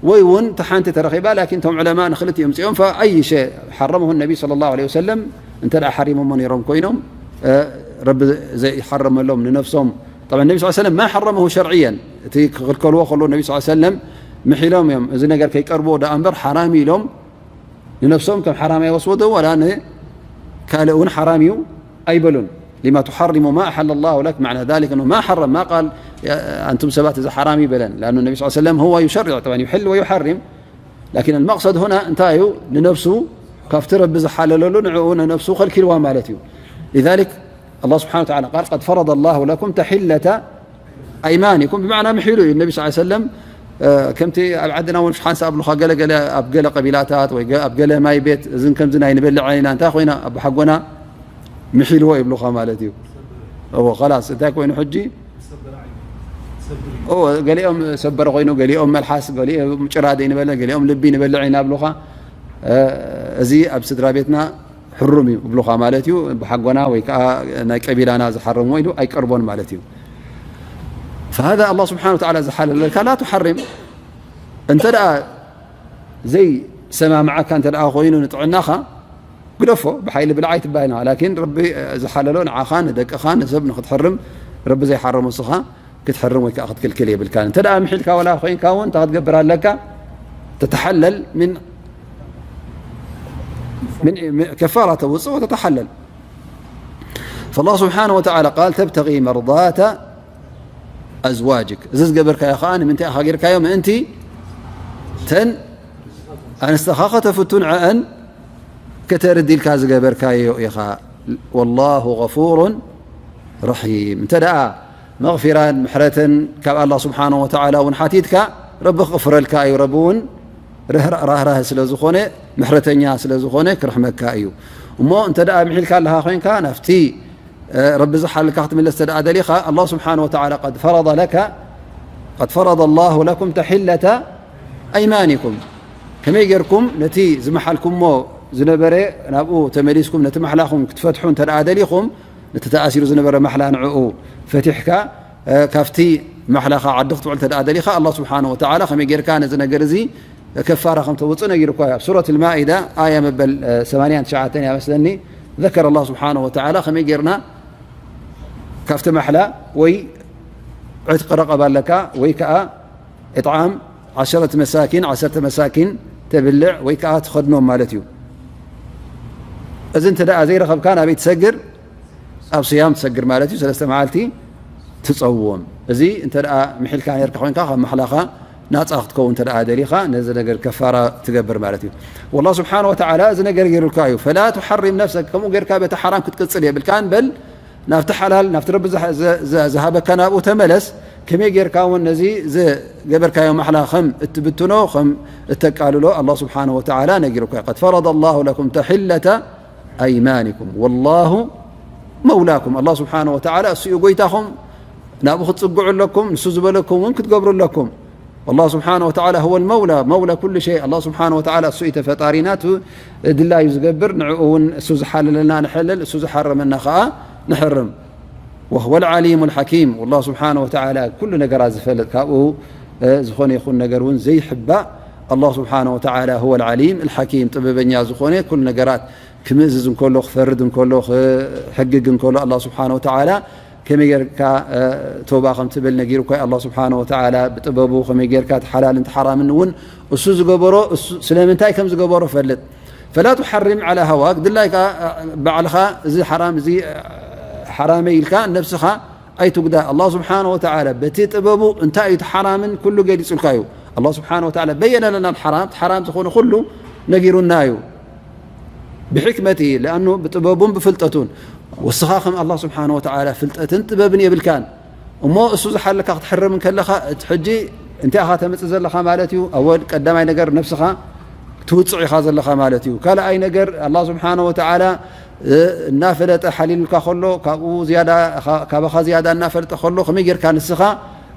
ወይ እውን እታ ሓንቲ ተረኺባ፣ ላኪን እቶም ዑለማ ንክልቲኦም ምፅኦም፣ ፈኣይ ሸ ሓረመሁ ነቢ ሰለላሁ ዐለይሂ ወሰለም፣ እንተ ደኣ ሓሪሞሞ ነይሮም ኮይኖም፣ እ፣ ረቢ ዘይሓረመሎም ንነፍሶም። ጠብዓን ነቢ ስ ሰለም ማ ሓረመሁ ሸርዕየን፣ እቲ ክኽልከልዎ ከሎ ነቢ ስ ሰለም ምሒሎም እዮም፣ እዚ ነገር ከይቀርብዎ ደኣ እምበር ሓራም ኢሎም ንነፍሶም ከም ሓራም ኣይወስወዶ፣ ዋላ ንካልእ እውን ሓራም እዩ ኣይበሉን። ሊማ ትሓሪሙ ማ ኣሓለ ላሁ ለክ፣ ማዕና ዛሊክ፣ ማ ሓረም፣ ማ ቃል፣ ኣንቱም ሰባት እዚ ሓራም ይበለን። ለኣኑ ነቢ ስ ሰለም ሁወ ዩሸርዕ፣ ጠብዓን ዩሕል ወዩሓሪም። ላኪን ኣልመቅሰድ ሁና እንታይ እዩ? ንነፍሱ ካብቲ ረቢ ዝሓለለሉ ንዕኡ ንነፍሱ ከልኪልዋ ማለት እዩ። ሊዛሊክ ኣላህ ስብሓነ ወተዓላ ቃል፣ ቀድ ፈረደ ላሁ ለኩም ተሒለተ ኣይማኒኩም፣ ብማዕና ምሒሉ እዩ። ነቢ ስ ሰለም፣ እ፣ ከምቲ ኣብ ዓድና እውን ሓንሳእ ኣብሉኻ፣ ገለ ገለ ኣብ ገለ ቀቢላታት ወይ ገ-፣ ኣብ ገለ ማይ ቤት እዝን ከምዚ ናይ ንበልዕ ኢና፣ እንታይ ኮይና ኣቦሓጎና ምሒልዎ ይብሉኻ ማለት እዩ። እዎ፣ ኸላስ፣ እንታይ ኮይኑ ሕጂ? እዎ፣ ገሊኦም ሰበር ኮይኑ፣ ገሊኦም መልሓስ፣ ገሊኦም ጭራ ደይ ንበለ፣ ገሊኦም ልቢ ንበልዕ ኢና ኣብሉኻ። እ፣ እዚ ኣብ ስድራ ቤትና ሕሩም እዩ እብሉኻ ማለት እዩ። ብሓጎና ወይ ከዓ ናይ ቀቢላና ዝሓረምዎ ኢሉ ኣይቀርቦን ማለት እዩ። ፈሃዛ ኣላህ ስብሓነ ወተዓላ ዝሓለለልካ ላ ትሓርም። እንተ ደኣ ዘይሰማምዓካ እንተ ደኣ ኮይኑ ንጥዕናኻ ግደፎ፣ ብሓይሊ ብልዓ ኣይትባይና። ላኪን ረቢ ዝሓለሎ ንዓኻ፣ ንደቅኻ፣ ንሰብ ንክትሕርም፣ ረቢ ዘይሓረሞ እስኻ ክትሕርም ወይ ከዓ ክትክልክል የብልካን። እንተ ደኣ ምሒልካ ዋላ ኮይንካ እውን እንታይ ክትገብር ኣለካ? ተተሓለል ምን፣ ምን፣ ምን ከፋራ ተውፅእ ወተተሓለል። ፈላህ ስብሓነ ወተዓላ ቃል፣ ተብተጊ መርዳተ ኣዝዋጅክ። እዚ ዝገበርካዮ ከዓ ንምንታይ ኢኻ ጌርካዮ? ምእንቲ ተን ኣንስተኻ ከተፍቱ ንዐአን ከተርድ ኢልካ ዝገበርካዮ ኢኻ። ወላሁ ገፉሩን ረሒም። እንተ ደኣ መቕፊራን ምሕረትን ካብ ኣላህ ስብሓነ ወተዓላ እውን ሓቲትካ፣ ረቢ ክቕፍረልካ እዩ። ረቢ እውን ርህራ-፣ ራህራህ ስለ ዝኾነ፣ ምሕረተኛ ስለ ዝኾነ ክርሕመካ እዩ። እሞ እንተ ደኣ ምሒልካ ኣለኻ ኮይንካ፣ ናብቲ፣ እ፣ ረቢ ዝሓልካ ክትምለስ እንተ ደኣ ደሊኻ፣ ኣላህ ስብሓነ ወተዓላ ቀድ ፈረደ ለከ፣ ቀድ ፈረደ ላሁ ለኩም ተሒለተ ኣይማኒኩም። ከመይ ጌርኩም ነቲ ዝመሓልኩሞ ዝነበረ ናብኡ ተመሊስኩም ነቲ ማሕላኹም ክትፈትሑ እንተ ደኣ ደሊኹም፣ ነቲ ተኣሲሩ ዝነበረ ማሕላ ንዕኡ ፈቲሕካ፣ እ፣ ካብቲ ማሕላኻ ዓዲ ክትውዕል እንተ ደኣ ደሊኻ፣ ኣላህ ስብሓነ ወተዓላ ከመይ ጌርካ ነዚ ነገር እዚ ከፋራ ከም ተውፅእ ነጊሩካ እዩ። ኣብ ሱረት ልማኢዳ ኣያ መበል፣ እ፣ ሰማንያን ትሽዓተን እያ መስለኒ፣ ዘከረ ኣላህ ስብሓነ ወተዓላ ከመይ ጌርና ካብቲ ማሕላ ወይ ዕትቂ ረቐባ ኣለካ ወይ ከዓ ኢጥዓም ዓሰርተ መሳኪን፣ ዓሰርተ መሳኪን ተብልዕ ወይ ከዓ ትኸድኖም ማለት እዩ። እዚ እንተ ደኣ ዘይረኸብካ ናበይ ትሰግር? ኣብ ስያም ትሰግር ማለት እዩ። ሰለስተ መዓልቲ ትጸውም። እዚ እንተ ደኣ ምሒልካ ነርካ ኮይንካ ካብ ማሕላኻ ናጻ ክትከውን እንተ ደኣ ደሊኻ ነዚ ነገር ከፋራ ትገብር ማለት እዩ። ወላህ ስብሓነ ወተዓላ እዚ ነገር ገይሩልካ እዩ። ፈላ ትሓሪም ነፍሰክ፣ ከምኡ ጌርካ በቲ ሓራም ክትቅጽል የብልካን። በል ናብቲ ሓላል፣ ናብቲ ረቢ ዝሃ-፣ ዘ-፣ ዘ-፣ ዝሃበካ ናብኡ ተመለስ። ከመይ ጌርካ እውን ነዚ ዝገበርካዮ ማሕላ ከም እትብትኖ፣ ከም እተቃልሎ ኣላህ ስብሓነሁ ወተዓላ ነጊሩካ። ቀድ ፈረደ ኣላሁ ለኩም ተሒለተ ኣይማኒኩም ወላሁ መውላኩም። ኣላህ ስብሓነሁ ወተዓላ እሱ እዩ ጎይታኹም፣ ናብኡ ክትጽግዑ ኣለኩም፣ ንሱ ዝበለኩም እውን ክትገብሩ ኣለኩም። والله سبحانه وتعالى هو المولى، مولى كل شيء. الله سبحانه وتعالى እሱ እዩ ተፈጣሪና፣ እሱ ድላዩ ዝገብር፣ ንዕኡ እውን እሱ ዝሓለለልና ንሕልል፣ እሱ ዝሓረመና ከዓ ንሕርም። وهو العليم الحكيم. والله سبحانه وتعالى ኩሉ ነገራት ዝፈልጥ፣ ካብኡ ዝኾነ ይኹን ነገር እውን ዘይሕባእ። الله سبحانه وتعالى هو العليم الحكيم፣ ጥበበኛ ዝኾነ፣ ኩሉ ነገራት ክምእዝዝ እንከሎ፣ ክፈርድ እንከሎ፣ ክሕግግ እንከሎ፣ الله سبحانه وتعالى ከመይ ጌርካ ተውባ ከም ትብል ነጊሩካ። الله سبحانه وتعالى ብጥበቡ ከመይ ጌርካ እቲ ሓላልን እቲ ሓራምን እውን እሱ ዝገበሮ፣ እሱ ስለምንታይ ከም ዝገበሮ ፈልጥ። فلا تحرم على هواك، ድላይካ ባዕልኻ እዚ ሓራም፣ እዚ ሓራመይ ኢልካ ነብስኻ ኣይትጉዳእ። الله سبحانه وتعالى በቲ ጥበቡ እንታይ እዩ እቲ ሓራምን ኩሉ ገሊጹልካ እዩ። الله سبحانه وتعالى በየነ ለና ሓራም፣ ሓራም ዝኾነ ኩሉ ነጊሩና እዩ። ብሕክመት እዩ፣ ለኣኑ ብጥበቡን ብፍልጠቱን። ወስኻ ከም الله سبحانه وتعالى ፍልጠትን ጥበብን የብልካን። እሞ እሱ ዝሓለካ ክትሕርም እንከለኻ፣ እቲ ሕጂ እንታይ ኢኻ ተምጽእ ዘለኻ ማለት እዩ? ኣወል ቀዳማይ ነገር ነብስኻ ትውጽዕ ኢኻ ዘለኻ ማለት እዩ። ካልኣይ ነገር الله سبحانه وتعالى እናፈለጠ ሓሊሉልካ ከሎ፣ ካብኡ ዝያዳ፣ ካባኻ ዝያዳ እናፈልጠ ከሎ፣ ከመይ ጌርካ ንስኻ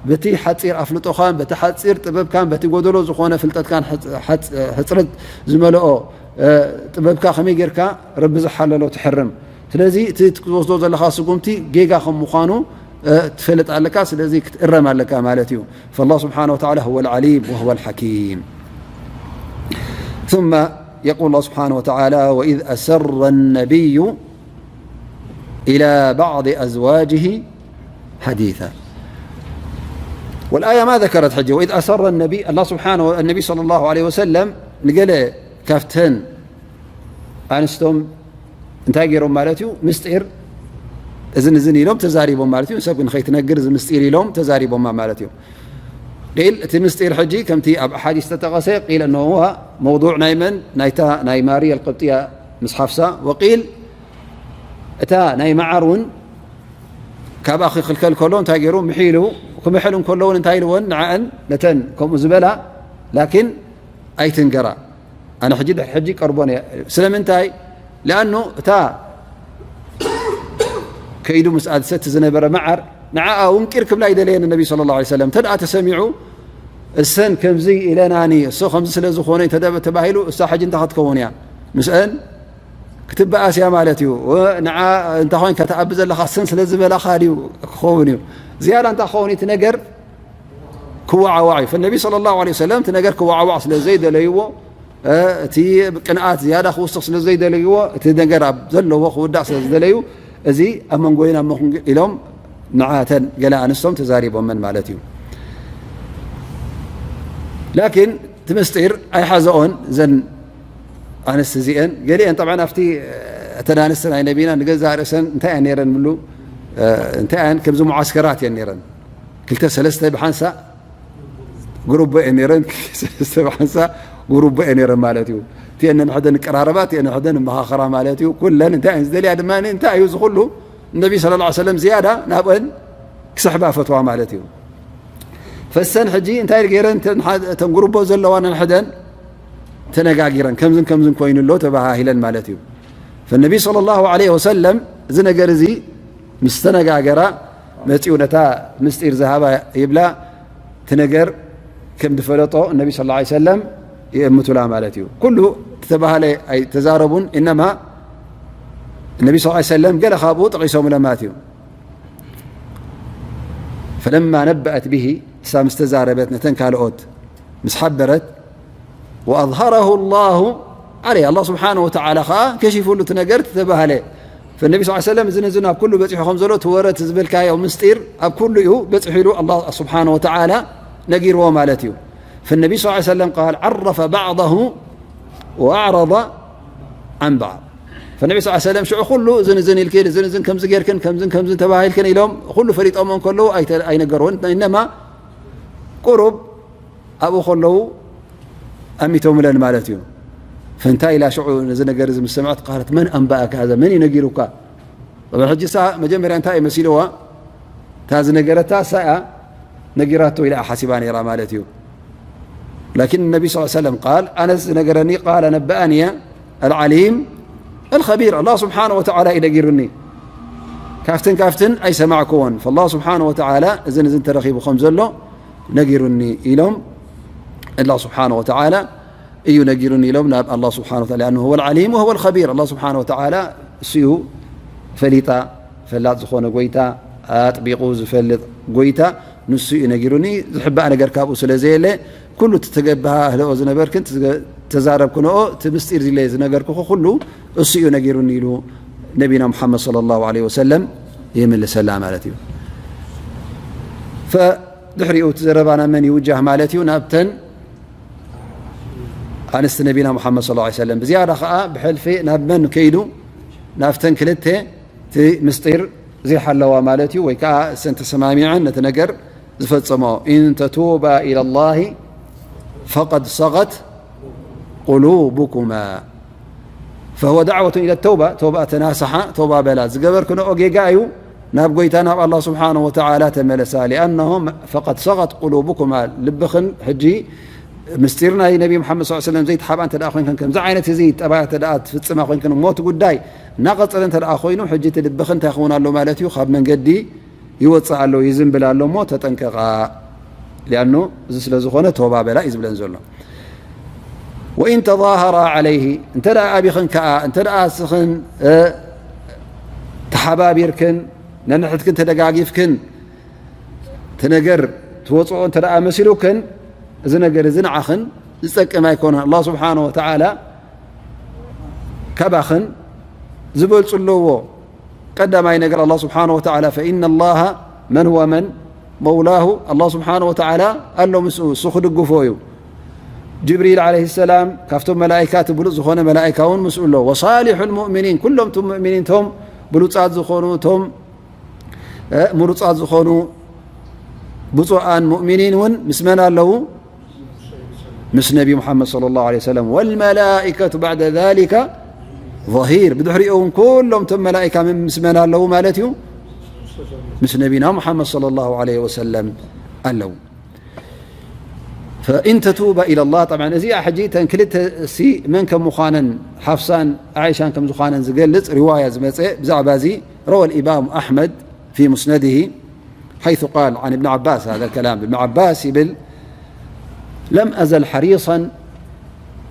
በቲ ሓጺር ኣፍልጦኻን በቲ ሓጺር ጥበብካን በቲ ጎደሎ ዝኾነ ፍልጠትካን ሕጽ-፣ ሕጽ-፣ ሕጽረት ዝመልኦ ጥበብካ ከመይ ጌርካ ረቢ ዝሓለሎ ትሕርም። ስለዚ እቲ ክትወስዶ ዘለኻ ስጉምቲ ጌጋ ከም ምዃኑ ትፈልጥ ኣለካ። ስለዚ ክትእረም ኣለካ ማለት እዩ። فالله سبحانه وتعالى هو العليم وهو الحكيم. ثم يقول الله سبحانه وتعالى: وإذ أسر النبي إلى بعض أزواجه حديثا. والآية ما ذكرت حجة. وإذ أسر النبي، الله سبحانه، النبي صلى الله عليه وسلم ንገለ ካብተን ኣንስቶም እንታይ ገይሮም ማለት እዩ? ምስጢር እዝን እዝን ኢሎም ተዛሪቦም ማለት እዩ። ሰብ ንኸይትነግር እዚ ምስጢር ኢሎም ተዛሪቦማ ማለት እዩ። ቂል እቲ ምስጢር ሕጂ ከምቲ ኣብ ኣሓዲስ ዝተጠቐሰ ቂል እነሆ መውዱዕ ናይ መን? ናይታ ናይ ማርያ ኣልቅብጥያ ምስ ሓፍሳ። ወቂል እታ ናይ መዓር እውን ካብኣ ክኽልከል ከሎ እንታይ ገይሩ? ምሒሉ። ክምሕል እንከሎ እውን እንታይ ኢልወን? ንዓእን ነተን ከምኡ ዝበላ ላኪን ኣይትንገራ። ኣነ ሕጂ ድሕሪ ሕጂ ቀርቦን እየ። ስለምንታይ? ለኣኑ እታ ከይዱ ምስኣ ዝሰቲ ዝነበረ መዓር ንዓኣ ውንቂር ክብላ ይደለየን ነቢ ሰለላሁ ዐለይሂ ወሰለም። እንተ ደኣ ተሰሚዑ እሰን ከምዚ ኢለናኒ፣ እሶ ከምዚ ስለ ዝኾነ እንተ ደኣ ተባሂሉ እሳ ሕጂ እንታይ ክትከውን እያ? ምስአን ክትበኣስ እያ ማለት እዩ። ወ-፣ ንዓ እንታይ ኮይንካ ትኣቢ ዘለኻ እሰን ስለ ዝበላኻ ድዩ ክኸውን እዩ? ዝያዳ እንታይ ክኸውን እዩ እቲ ነገር? ክወዓዋዕ እዩ። ፈነቢ ሰለላሁ ዐለይሂ ወሰለም እቲ ነገር ክወዓዋዕ ስለ ዘይደለይዎ፣ እ፣ እቲ ቅንኣት ዝያዳ ክውስኽ ስለ ዘይደለይዎ፣ እቲ ነገር ኣብ ዘለዎ ክውዳእ ስለ ዝደለዩ፣ እዚ ኣብ መንጎይን ኣብ መንጎ ኢሎም ንዓተን ገለ ኣንስቶም ተዛሪቦመን ማለት እዩ። ላኪን እቲ ምስጢር ኣይሓዘኦን እዘን ኣንስቲ እዚአን። ገሊአን ጠብዓን ኣብቲ፣ እተን ኣንስቲ ናይ ነቢና ንገዛእ ርእሰን እንታይ እየን ነይረን ምሉ፣ እ፣ እንታይ እየን ከምዚ ሙዓስከራት እየን ነይረን። ክልተ ሰለስተ ብሓንሳእ ጉሩቦ እየን ነይረን። ክልተ ሰለስተ ብሓንሳእ ጉሩቦ እየን ነይረን ማለት እዩ። እቲአን ነንሕደን ይቀራረባ፣ እቲአን ነንሕደን ይመኻኸራ ማለት እዩ። ኩለን እንታይ እየን ዝደልያ ድማ፣ እንታይ እዩ እዚ ኩሉ? ነቢ ሰለላሁ ዐለይሂ ወሰለም ዝያዳ ናብአን ክስሕባ ፈትዋ ማለት እዩ። ፈሰን ሕጂ እንታይ ገይረን? እተን ሓ-፣ እተን ጉሩቦ ዘለዋ ነንሕደን ተነጋጊረን፣ ከምዝን ከምዝን ኮይኑ ኣሎ ተባሃሂለን ማለት እዩ። ፈነቢ ሰለላሁ ዐለይሂ ወሰለም እዚ ነገር እዚ ምስ ተነጋገራ መጺኡ ነታ ምስጢር ዝሃባ ይብላ፣ እቲ ነገር ከም ዝፈለጦ ነቢ ሰለላሁ ዐለይሂ ወሰለም ይእምቱላ ማለት እዩ። ኩሉ ዝተባህለ ኣይተዛረቡን፣ ኢነማ ነቢ ሰለላሁ ዐለይሂ ወሰለም ገለ ካብኡ ጠቒሶምለ ማለት እዩ። ፈለማ ነበአት ብሂ፣ እሳ ምስ ተዛረበት ነተን ካልኦት ምስ ሓበረት፣ ወኣዝሀረሁ ላሁ ዐለይሃ፣ ኣላህ ስብሓነሁ ወተዓላ ኸዓ ከሺፉሉ እቲ ነገር ተባህለ። ፈነቢ ስ ሰለም እዚ ነዚ ናብ ኩሉ በፂሑ ከም ዘሎ እቲ ወረ እቲ ዝበልካዮ ምስጢር ኣብ ኩሉ እዩ በፂሑ ኢሉ ኣላህ ስብሓነሁ ወተዓላ ነጊርዎ ማለት እዩ። ፈነቢ ስ ሰለም ቃል ዓረፈ ባዕضሁ ወኣዕረض ዓን ባዕድ። ፈነቢ ስ ሰለም ሽዑ ኩሉ እዝን እዝን ኢልክን እዝን እዝን ከምዚ ጌርክን ከምዝን ከምዝን ተባሂልክን ኢሎም ኩሉ ፈሊጦሞ እንከለዉ ኣይተ-፣ ኣይነገርዎን። ኢነማ ቁሩብ ኣብኡ ከለዉ ኣሚቶምለን ማለት እዩ። ፈንታይ ኢላ ሽዑ ነዚ ነገር እዚ ምስ ሰምዐት ቃለት መን ኣንበኣካ ሃዛ፣ መን እዩ ነጊሩካ? ጠብዓ ሕጂ እሳ መጀመርያ እንታይ እዩ መሲልዋ? እታ ዝነገረታ እሳ እያ ነጊራቶ ኢላ ሓሲባ ነይራ ማለት እዩ። ላኪን ነቢ ስ ሰለም ቃል ኣነስ ዝነገረኒ ቃል ነበኣንየ ኣልዓሊም ኣልኸቢር፣ ኣላህ ስብሓነ ወተዓላ እዩ ነጊሩኒ። ካፍትን ካፍትን ኣይሰማዕክዎን። ፈላህ ስብሓነ ወተዓላ እዝን እዝን ተረኺቡ ከም ዘሎ ነጊሩኒ ኢሎም ኣላህ ስብሓነ ወተዓላ እዩ ነጊሩኒ ኢሎም ናብ ኣላህ ስብሓነ ወተዓላ፣ ሊኣነሁ ሁወል ዓሊም ወሁወል ኸቢር። ኣላህ ስብሓነ ወተዓላ እሱ እዩ ፈሊጣ፣ ፈላጥ ዝኾነ ጎይታ፣ ኣጥቢቑ ዝፈልጥ ጎይታ ንሱ እዩ ነጊሩኒ። ዝሕባእ ነገር ካብኡ ስለ ዘየለ፣ ኩሉ እቲ ተገብሃ ህለኦ ዝነበርክን፣ ተዘ-፣ ተዛረብክንኦ፣ እቲ ምስጢር ኢለ ዝነገርኩኹ ኩሉ እሱ እዩ ነጊሩኒ ኢሉ ነቢና ሙሓመድ ሰለላሁ ዐለይሂ ወሰለም ይምልሰላ ማለት እዩ። ፈ-፣ ድሕሪኡ እቲ ዘረባና መን ይውጃህ ማለት እዩ? ናብተን ኣንስቲ ነቢና ሙሓመድ ሰለላሁ ዐለይሂ ወሰለም። ብዝያዳ ኸዓ ብሕልፊ ናብ መን ከይዱ? ናብተን ክልተ እቲ ምስጢር ዘይሓለዋ ማለት እዩ፣ ወይ ከዓ እሰን ተሰማሚዐን ነቲ ነገር ዝፈጸሞ። ኢን ተቱባ ኢለላሂ ፈቀድ ሰገት ቁሉቡኩማ ፈሁወ ዳዕወቱን ኢለ ተውባ፣ ተውባ ተናስሓ፣ ተውባ በላ። ዝገበርክንኦ ጌጋ እዩ፣ ናብ ጎይታ ናብ ኣላህ ስብሓነሁ ወተዓላ ተመለሳ። ሊኣነሁ ፈቀድ ሰገት ቁሉቡኩማ፣ ልብኽን ሕጂ ምስጢር ናይ ነቢ ሙሓመድ ሰለላሁ ዐለይሂ ወሰለም ዘይትሓብኣ እንተ ደኣ ኮይንክን፣ ከምዚ ዓይነት እዚ ጠባያ እንተ ደኣ ትፍጽማ ኮይንክን፣ እሞ እቲ ጉዳይ እናቐጸለ እንተ ደኣ ኮይኑ፣ ሕጂ እቲ ልብኽን እንታይ ክኸውን ኣሎ ማለት እዩ? ካብ መንገዲ ይወጽእ ኣሎ፣ ይዝንብል ኣሎ እሞ ተጠንቀቓ። ሊኣኑ እዚ ስለ ዝኾነ ተውባ በላ እዩ ዝብለን ዘሎ። ወኢን ተዛሃራ ዐለይሂ፣ እንተ ደኣ ኣቢኽን ከኣ፣ እንተ ደኣ እስኽን፣ እ፣ ተሓባቢርክን፣ ነንሕድክን ተደጋጊፍክን፣ እቲ ነገር ትወጽኦ እንተ ደኣ መሲሉክን፣ እዚ ነገር እዚ ንዓኽን ዝጠቅም ኣይኮነን። ኣላህ ስብሓነ ወተዓላ ካባኽን ዝበልጹ ኣለዎ። ቀዳማይ ነገር ኣላህ ስብሓነ ወተዓላ፣ ፈኢነ ላሃ መን ሁወ መን መውላሁ፣ ኣላህ ስብሓነ ወተዓላ ኣሎ ምስኡ፣ እሱ ክድግፎ እዩ። ጅብሪል ዓለይሂ ሰላም ካብቶም መላኢካት ብሉጽ ዝኾነ መላኢካ እውን ምስኡ ኣሎ። ወሳሊሑል ሙእሚኒን፣ ኩሎም እቶም ሙእሚኒን፣ እቶም ብሉጻት ዝኾኑ፣ እቶም፣ እ፣ ምሩጻት ዝኾኑ ብፁዓን ሙእሚኒን እውን ምስ መን ኣለዉ? ምስ ነቢ ሙሓመድ ሰለላሁ ዐለይሂ ወሰለም። ወልመላኢከቱ ባዕደ ዛሊከ ظሂር። ብድሕሪኡ እውን ኩሎም እቶም መላኢካ ምን-፣ ምስ መን ኣለዉ ማለት እዩ? ምስ ነቢና ሙሓመድ ሰለላሁ ዐለይሂ ወሰለም ኣለዉ። ፈኢን ተቱባ ኢለላህ፣ ጠብዓን እዚኣ ሕጂ እተን ክልተ ሲ መን ከም ምዃነን፣ ሓፍሳን ዓኢሻን ከም ዝኾነን ዝገልጽ ሪዋያ ዝመጸ ብዛዕባ እዚ፣ ረወል ኢማም ኣሕመድ ፊ ሙስነድሂ፣ حيث قال عن ابن عباس هذا الكلام. ابن عباس يبل: لم أزل حريصا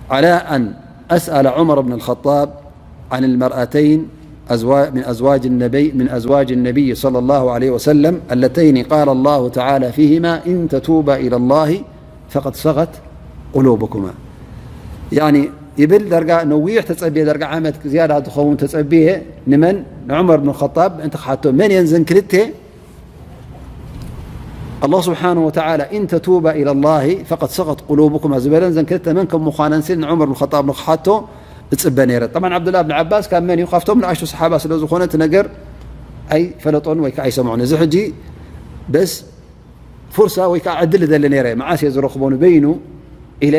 على أن أسأل عمر بن الخطاب عن المرأتين أزوا-، من أزواج النبي، من أزواج النبي صلى الله عليه وسلم اللتين قال الله تعالى فيهما: إن تتوبا إلى الله فقد صغت قلوبكما. يعني يبل درجة نويح تتسبيه درجة عامة زيادة تخون تتسبيه نمن؟ عمر بن الخطاب. أنت حتى من ينزل كلته؟ ኣላህ ስብሓነሁ ወተዓላ፣ "ኢን ተቱባ ኢለላሂ ፈቀድ ሰገት ቁሉቡኩማ" ዝበለን፣ እዘን ክልተ መን ከም ምዃነን ሲል ንዑመር ብን ኸጣብ ንክሓቶ እጽበ ነይረ። ጠብዓን፣ ዓብዱላህ ብን ዓባስ ካብ መን እዩ? ካብቶም ንኣሽቱ ሰሓባ ስለ ዝኾነ፣ እቲ ነገር ኣይፈለጦን ወይ ከዓ ኣይሰምዖን። እዚ ሕጂ በስ ፉርሳ ወይ ከዓ ዕድል እደሊ ነይረ፣ መዓስ እየ ዝረኽቦ ንበይኑ ኢለ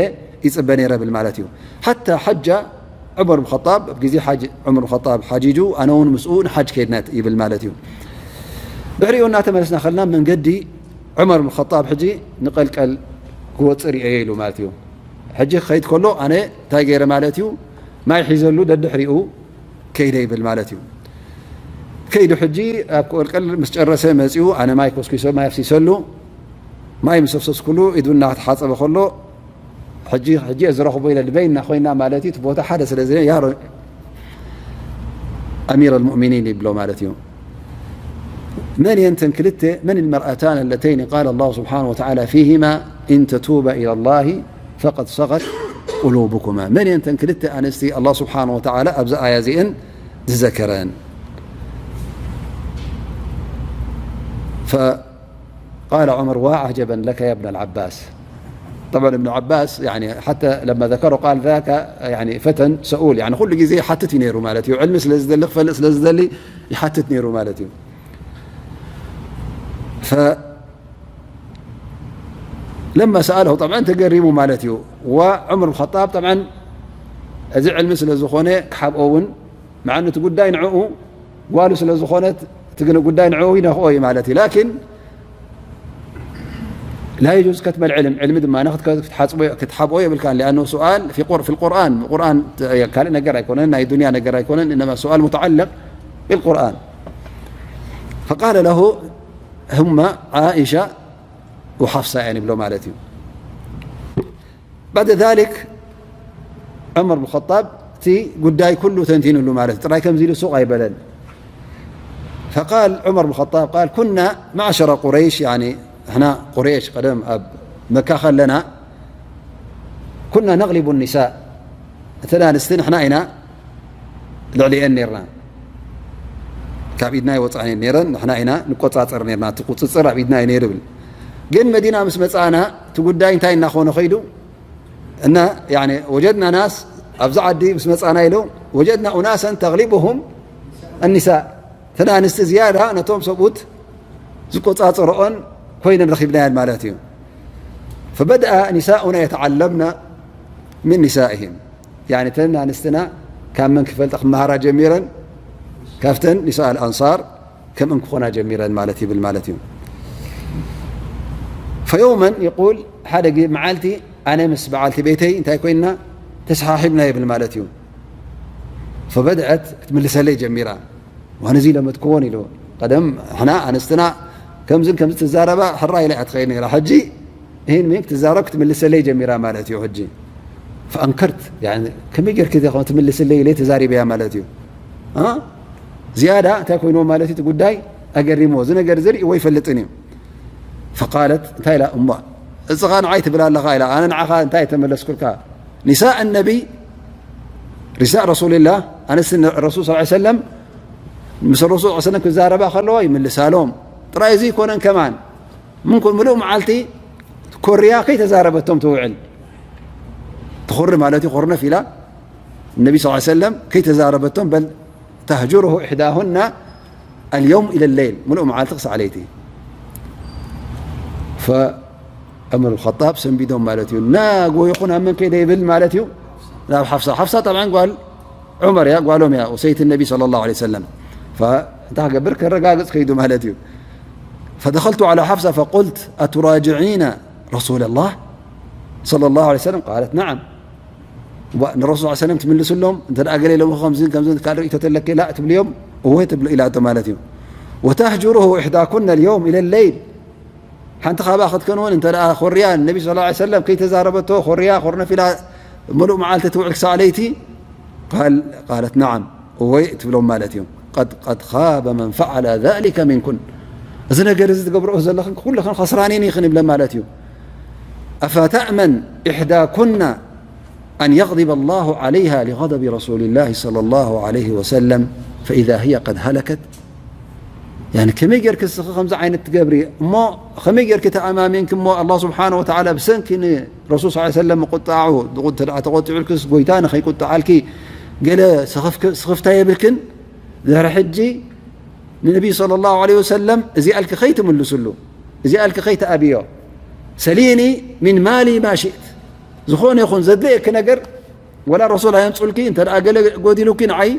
ይጽበ ነይረ ብል ማለት እዩ። ሓታ ሓጃ ዑመር ብን ኸጣብ፣ ኣብ ግዜ ሓጅ ዑመር ብን ኸጣብ ሓጂጁ፣ ኣነ እውን ምስኡ ንሓጅ ከይድና ይብል ማለት እዩ። ድሕሪኡ እናተመለስና ከለና፣ መንገዲ ዑመር ብን ኸጣብ ሕጂ ንቐልቀል ክወጽእ ርእየ ኢሉ ማለት እዩ። ሕጂ ክኸይድ ከሎ፣ ኣነ እንታይ ገይረ ማለት እዩ? ማይ ሒዘሉ ደድሕሪኡ ከይደ ይብል ማለት እዩ። ከይዱ ሕጂ ኣብ ክቕልቀል ምስ ጨረሰ መጺኡ፣ ኣነ ማይ ኮስኪሰ፣ ማይ ኣፍሲሰሉ፣ ማይ ምስ ኣፍሰስኩሉ፣ ኢዱ እናተሓጸበ ከሎ፣ ሕጂ፣ ሕጂ እየ ዝረኽቦ ኢለ ንበይንና ኮይና ማለት እዩ። እቲ ቦታ ሓደ ስለ ዝለ፣ "ያ ረ-፣ ኣሚር ኣልሙእሚኒን" ይብሎ ማለት እዩ። መን እየን እተን ክልተ፣ መን ልመርኣታን ኣለተይን ቃል ኣላሁ ስብሓነ ወተዓላ ፊሂማ ኢን ተቱባ ኢለላሂ ፈቀድ ሰገት ቁሉቡኩማ። መን እየን እተን ክልተ ኣንስቲ ኣላህ ስብሓነ ወተዓላ ኣብዚ ኣያ እዚአን ዝዘከረን? ፈቃለ ዑመር፣ "ዋ ዓጀበን ለከ ያ ብነ ልዓባስ." ጠብዓን እብን ዓባስ፣ ያኒ፣ ሓተ ለማ ዘከሮ ቃል ዛከ፣ ያኒ፣ ፈተን ሰኡል፣ ያኒ፣ ኩሉ ግዜ ይሓትት እዩ ነይሩ ማለት እዩ። ዕልሚ ስለ ዝደሊ፣ ክፈልጥ ስለ ዝደሊ ይሓትት ነይሩ ማለት እዩ። ፈ-፣ ለማ ሰኣለሁ፣ ጠብዓን ተገሪሙ ማለት እዩ። ወዑመር ብን ኸጣብ፣ ጠብዓን፣ እዚ ዕልሚ ስለ ዝኾነ፣ ክሓብኦ እውን፣ መዓኑ እቲ ጉዳይ ንዕኡ፣ ጓሉ ስለ ዝኾነት፣ እቲ ግን ጉዳይ ንዕኡ ይነኽኦ እዩ ማለት እዩ። ላኪን፣ ላ የጁዝ ከትመል ዕልም፣ ዕልሚ ድማ ንኽት-፣ ክትሓጽቦ-፣ ክትሓብኦ የብልካን። ሊኣነሁ ሱኣል ፊ ቁር-፣ ፊል ቁርኣን፣ ቁርኣን ት-፣ ካልእ ነገር ኣይኮነን፣ ናይ ዱንያ ነገር ኣይኮነን፣ እነማ ሱኣል ሙተዓለቅ ቢል ቁርኣን። ፈቃለ ለሁ፣ ሁማ ዓኢሻ ወሓፍሳ እየን ይብሎ ማለት እዩ። بعد ذلك عمر بن الخطاب تي قداي كله تنتين له مالت تراي كم زيل سوق أيبلن. فقال عمر بن الخطاب قال: كنا معشر قريش، يعني احنا قريش قدم أب مكة خلنا، كنا نغلب النساء. تنا نستن احنا إنا ልዕሊኤን ኔርና። ካብ ኢድና ይወፃእን ነረን፣ ንሕና ኢና ንቆፃፀር ኔርና። እቲ ቁፅፅር ኣብ ኢድና እዩ ነይሩ ይብል። ግን መዲና ምስ መፃእና እቲ ጉዳይ እንታይ እናኾነ ኸይዱ? እና ያኒ ወጀድና ናስ ኣብዚ ዓዲ ምስ መፃና ኢሉ ወጀድና ኡናሰን ተግሊቡሁም ኣኒሳ፣ እተን ኣንስቲ ዝያዳ ነቶም ሰብኡት ዝቆፃፀረኦን ኮይነን ረኺብናየን ማለት እዩ። فبدأ نساؤنا يتعلمن من نسائهم. ያኒ እተን ኣንስትና ካብ መን ክፈልጣ ክመሃራ ጀሚረን? ካብተን ኒሳእ ኣልኣንሳር ከም እንክኾና ጀሚረን ማለት ይብል ማለት እዩ። فيوما يقول ሓደ ግ- መዓልቲ ኣነ ምስ በዓልቲ ቤተይ እንታይ ኮይንና ተሰሓሒብና ይብል ማለት እዩ። فبدأت ክትምልሰለይ ጀሚራ። ዋን እዚ ለመድክዎን ኢሉ ቀደም ሕና ኣንስትና ከምዝን ከምዚ ትዛረባ ሕራ ኢላ እያ ትኸይድ ነራ። ሕጂ ይህን ምን ክትዛረብ ክትምልሰለይ ጀሚራ ማለት እዩ። ሕጂ ፈኣንከርት ከመይ ጌርክ ትምልስለይ ኢለ ተዛሪበያ ማለት እዩ። ዝያዳ እንታይ ኮይንዎ ማለት እዩ እቲ ጉዳይ ኣገሪምዎ። እዚ ነገር እዚ ርእዎ ይፈልጥን እዩ። ፈቃለት እንታይ ኢላ እሞ እፅኻ ንዓይ ትብል ኣለኻ ኢላ ኣነ ንዓኻ እንታይ ተመለስኩልካ? ኒሳእ ነቢይ ኒሳእ ረሱልላህ ኣንስቲ ረሱል ስ ሰለም ምስ ረሱል ስ ሰለም ክዛረባ ከለዋ ይምልሳሎም ጥራይ እዚ ይኮነን ከማን ምንኩን ምሉእ መዓልቲ ኮርያ ከይተዛረበቶም ትውዕል። ትኹሪ ማለት እዩ ኮርነፍ ኢላ ነቢ ስ ሰለም ከይተዛረበቶም በል ተህጅሩሁ ኢሕዳሁና ኣልየውም ኢለ ለይል ምሉእ መዓልቲ ክሳዕ ለይቲ። ፈዑመር ብልኸጣብ ሰንቢዶም ማለት እዩ። ናጎ ይኹን ኣብ መን ከይደ ይብል ማለት እዩ ናብ ሓፍሳ። ሓፍሳ ጠብዓን ጓል ዑመር እያ ጓሎም እያ ወሰይቲ ነቢ صلى الله عليه وسلم። እንታይ ክገብር ከረጋግፅ ከይዱ ማለት እዩ። فدخلت على حفصة فقلت أتراجعين رسول الله صلى الله عليه وسلم؟ قالت نعم. ንረሱል ስ ሰለም ትምልስሎም እንተ ደኣ ገለ ኢሎም ከምዚ ከምዚ ካልእ ርእቶ ተለኪ ላ ትብልዮም እወ ትብሉ ኢላቶ ማለት እዩ። ወተህጅሩሁ ኢሕዳኩነ ልየውም ኢለ ለይል ሓንቲ ካብኣ ክትከንውን እንተ ደኣ ኮርያ ነቢ ስ ሰለም ከይተዛረበቶ ኮርያ ኮርነፍ ኢላ ምሉእ መዓልቲ ትውዕል ክሳዕ ለይቲ ቃለት ነዓም እወ ትብሎም ማለት እዩ። ቀድ ኻበ መን ፈዓለ ዛሊከ ሚንኩን እዚ ነገር እዚ ትገብርኦ ዘለኽን ኩልኽን ኸስራኒን ኢኽን ይብለን ማለት እዩ። أفتأمن إحداكن أن يغضب الله عليها لغضب رسول الله صلى الله عليه وسلم فإذا هي قد هلكت؟ يعني ከመይ ጌርክ እስኺ ከምዚ ዓይነት ትገብሪ እሞ ከመይ ጌርክ ተኣማሚንክ እሞ ኣላህ ስብሓን ወተዓላ ብሰንኪ ንረሱል ስ ሰለም ምቁጣዑ ተቆጢዑልክስ ጎይታ ንኸይቁጣዓልኪ ገለ ስኽፍታ የብልክን? ድሕሪ ሕጂ ንነቢይ صلى الله عليه وسلم እዚኣልኪ ከይትምልስሉ እዚኣልኪ ከይትኣብዮ ሰሊኒ من مالي ما شئت ዝኾነ ይኹን ዘድልየኪ ነገር ወላ ረሱል ኣየምፁልኪ እንተ ገለ ጎዲሉኪ ንዓይ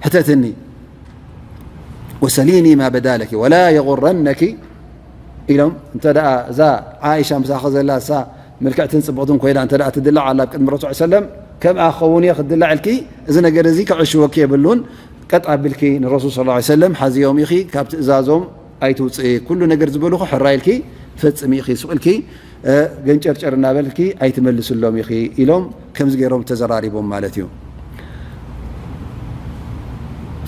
ሕተትኒ። وسليني ما بدا لك ولا يغرنك ኢሎም እንተ እዛ ዓኢሻ ምሳኺ ዘላ እሳ ምልክዕትን ፅቡቕትን ኮይና እንተ ትድላዕ ኣላ ኣብ ቅድሚ ረሱል ሰለም ከምኣ ክኸውን እየ ክትድላዕ ኢልኪ እዚ ነገር እዚ ክዕሽወኪ የብሉን። ቀጥ ኣቢልኪ ንረሱል ስ ሰለም ሓዝዮም ኢኺ ካብ ትእዛዞም ኣይትውፅኢ ኩሉ ነገር ዝበሉኹ ሕራይ ኢልኪ ፈፅሚ ኢኺ ሱቕ ኢልኪ ገንጨርጨር እናበልኪ ኣይትመልስሎም ኢኺ ኢሎም ከምዚ ገይሮም ተዘራሪቦም ማለት እዩ።